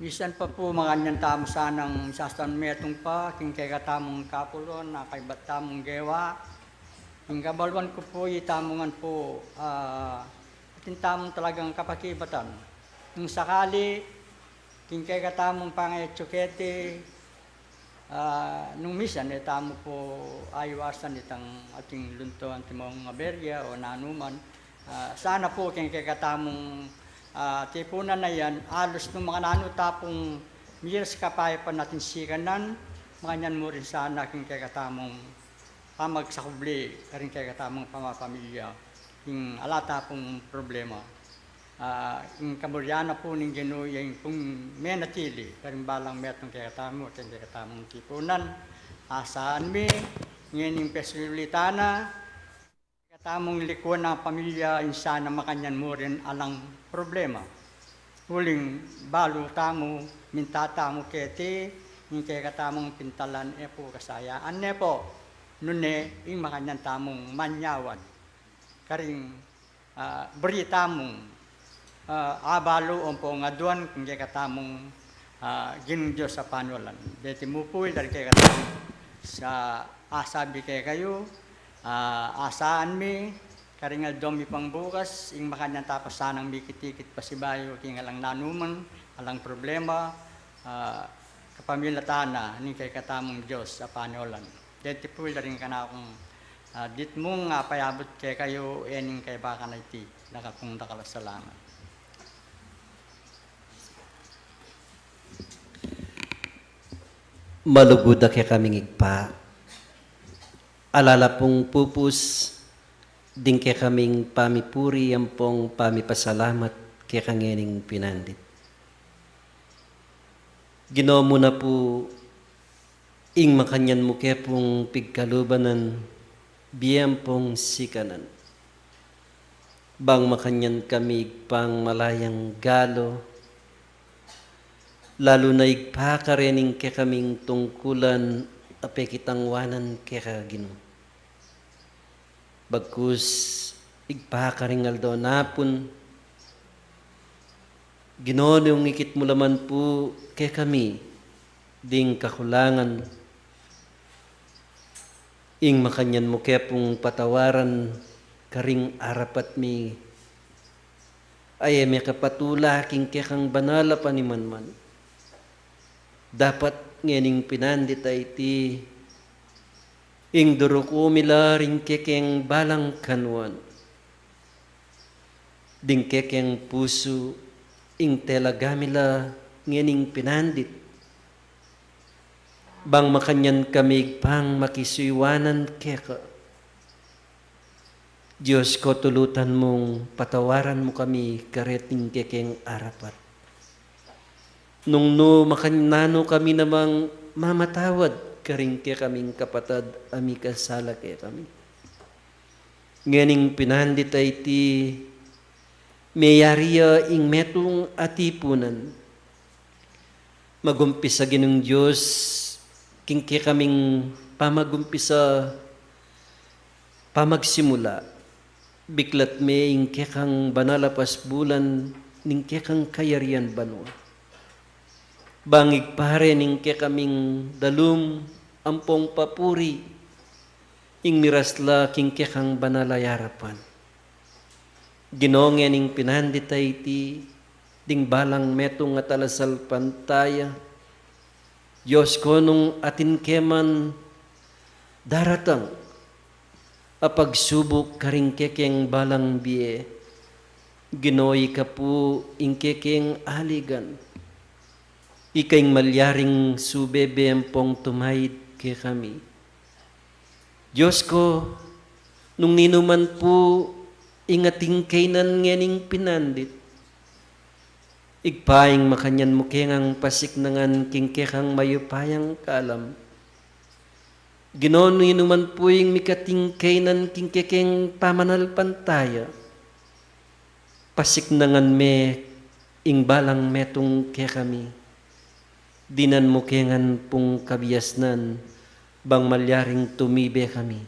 misan pa pu makanyan tamu sanang sastan metung pa king kekatamung kapulon, a kaibat tamung gewa. King kabaluan ku pu, itamu ngan pu, ah, atin tamung talagang kapakibatan. Nung sakali, king kekatamung pangetsu keti, ah, nung misan e tamu pu aiwasan itang ating lunto antimong aberya o nanuman, ah, sana pu king kekatamung, ah, tipunan a yan, alus nung makananu ta pung miras kapayapan atin sikanan, makanyan mu rin sana king kekatamung pamagsakubli karing kekatamung pamapamilya ing ala ta pung problema. Ah, ing kaburian na pu ning Ginu ya ing pung menatili karing balang metung kekatamu, king kekatamung tipunan. Asaan mi ngening pesulitan na kekatamung likuan a pamilya, ing sana makanyan mu rin alang problema. Uling balu tamu, minta tamu keti, ing kekatamung pintalan e pu kasayaan ne pu, nune ing makanyan tamung manyawan karing, ah, buri tamung, ah, abalu ampong aduan king kekatamung, ah, Ginung Dios a panulan. Deti mu pu ing dari kekatamung sa asabi kekayu, ah, asaan mi karing aldo mi pang bukas, ing makanyan ta pa sanang mikit-ikit pasibayu king alang nanuman, alang problema, ah, kapamilatan na ning kekatamung Dios a panulan. Deti pu ing dari kanakung, ah, ditmung a payabut kekayu, e ning kaibakan a iti. Dakal pung dakal a salamat. Malugud a kekaming Ibpa, ala la pung pupus ding kekaming pamipuri ampong pamipasalamat keka ngening pinandit. Ginu, mu na pu ing makanyan mu ke pung pigkaluban nang bie ampong sikanan. Bang makanyan kami Ibpang malayang galu, lalu na Ibpa karening kekaming tungkulan a pekitangwanan keka Ginu. Bagkus Ibpa karing aldo na pun, Ginu, nung ikit mu la man pu kekami ding kakulangan, ing makanyan mu ke pung patawaran karing arapat mi a e mekapatula king kekang banal a panimanman. Dapat ngening pinandit a iti, ing duruku mi la ring kekeng balang kanuan. Ding kekeng pusu, ing telaga mi la ngening pinandit. Bang makanyan kami Ibpang makisuyuanan keka. Dios ku, tulutan mung patawaran mu kami kareting kekeng arapat. Nung nu makananu kami namang mamatawad karing kekaming kapatad a mikasala kekami. Ngening pinandit a iti, meyari ya ing metung a tipunan. Magumpisa Ginung Dios king kekaming pamagumpisa, pamagsimula, biklat me ing kekang banal a pasbulan ning kekang kayarian banua. Bang Ibpa, rening kekaming dalum ampong papuri, ing miras la king kekang banal a arapan. Ginu, ngening pinandit a iti, ding balang metung a talasalpantaya, Dios ku, nung atin ke man daratang a pagsubuk karing kekeng balang bie, Ginu, ika pu ing kekeng aligan. Ika ing malyaring subebe ampong tumaid kekami. Dios ku, nung ninuman pu ing atin kainan ngening pinandit, Ibpa, ing makanyan mu ke ngang pasiknangan king kekang mayupayang kalam. Ginu, ninuman pu ing mikatin kainan king kekeng pamanalpantaya, pasiknangan me ing balang metung kekami. Dinan mu ke ngan pung kabiasnan bang malyaring tumibe kami.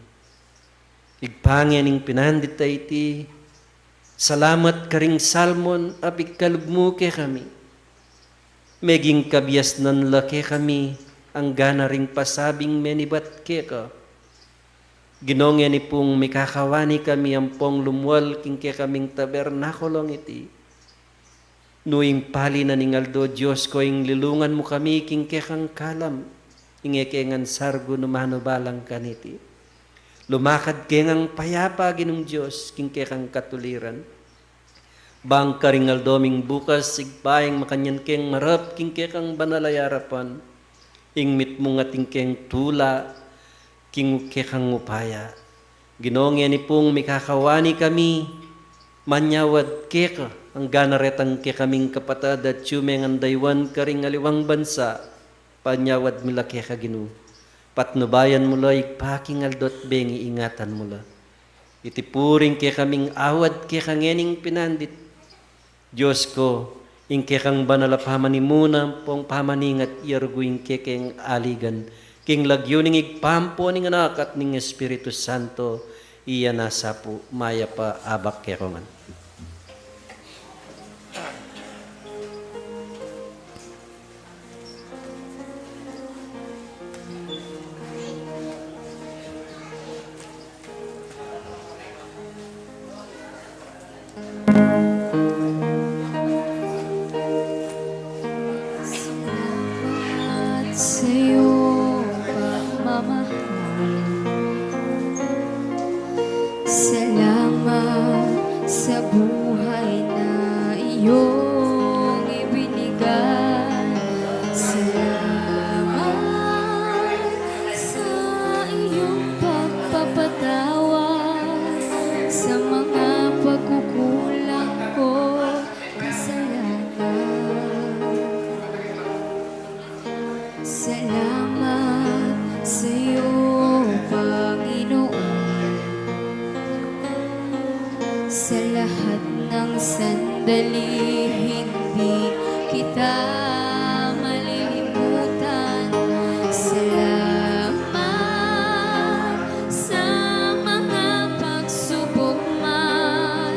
Ibpa, ngening pinandit a iti, Salamat karing salmon a pikalub mu kekami. Meging kabiasnan la kekami anggana ring pasabing menibat keka. Ginu, ngeni pung mikakawani kami ampong lumual king kekaming tabernakulong iti. Nu ing pali na ning aldo, Dios ko, ing lilungan mu kami king kekang kalam, ing e ke ngan sargu nu manubalang kaniti. Lumakad ke ngang payapa, Ginung Dios, king kekang katuliran. Bang karing aldo ming bukas, Ibpa, ing makanyan keng marap king kekang banal a arapan, ing mitmung atin keng tula king kekang upaya. Ginu, ngeni pung mikakawani kami, manyawad keka anggana retang kekaming kapatad atyu me ngan daywan karing aliwang bansa. Panyawad mi la keka, Ginu. Patnubayan mu la, Ibpa, king aldo at bengi, ingatan mu la. Iti pu ring kekaming awad keka ngening pinandit. Dios ko, ing kekang banal a pamanimuna ampong pamaningat, iyarugu ing kekeng aligan king lagyu ning Ibpa, ampo ning Anak, at ning Espiritu Santo, iya na sa pu, mayap a abak keko ngan. Salamat sa'yo, pagmamahal. Salamat sa buhay na iyong ibinigay. Salamat sa iyong pagpapatawad sa mga pagkukulang ko, kasalanan. Salamat sa'yo, Panginoon, sa lahat ng sandali hindi kita malilimutan. Salamat sa mga pagsubok man,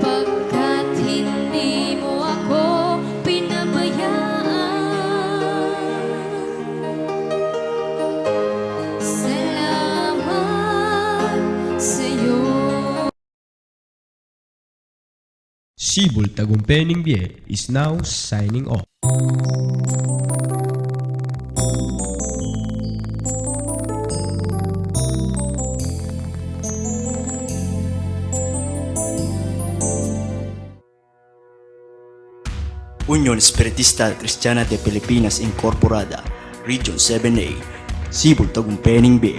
pagkat hindi mo ako pinabayaan. Salamat sa'yo. Sibul Tagumpay ning Bie is now signing off. Union Espiritista Cristiana de Pilipinas Incorporada, Region seven A, Sibul Tagumpay ning Bie.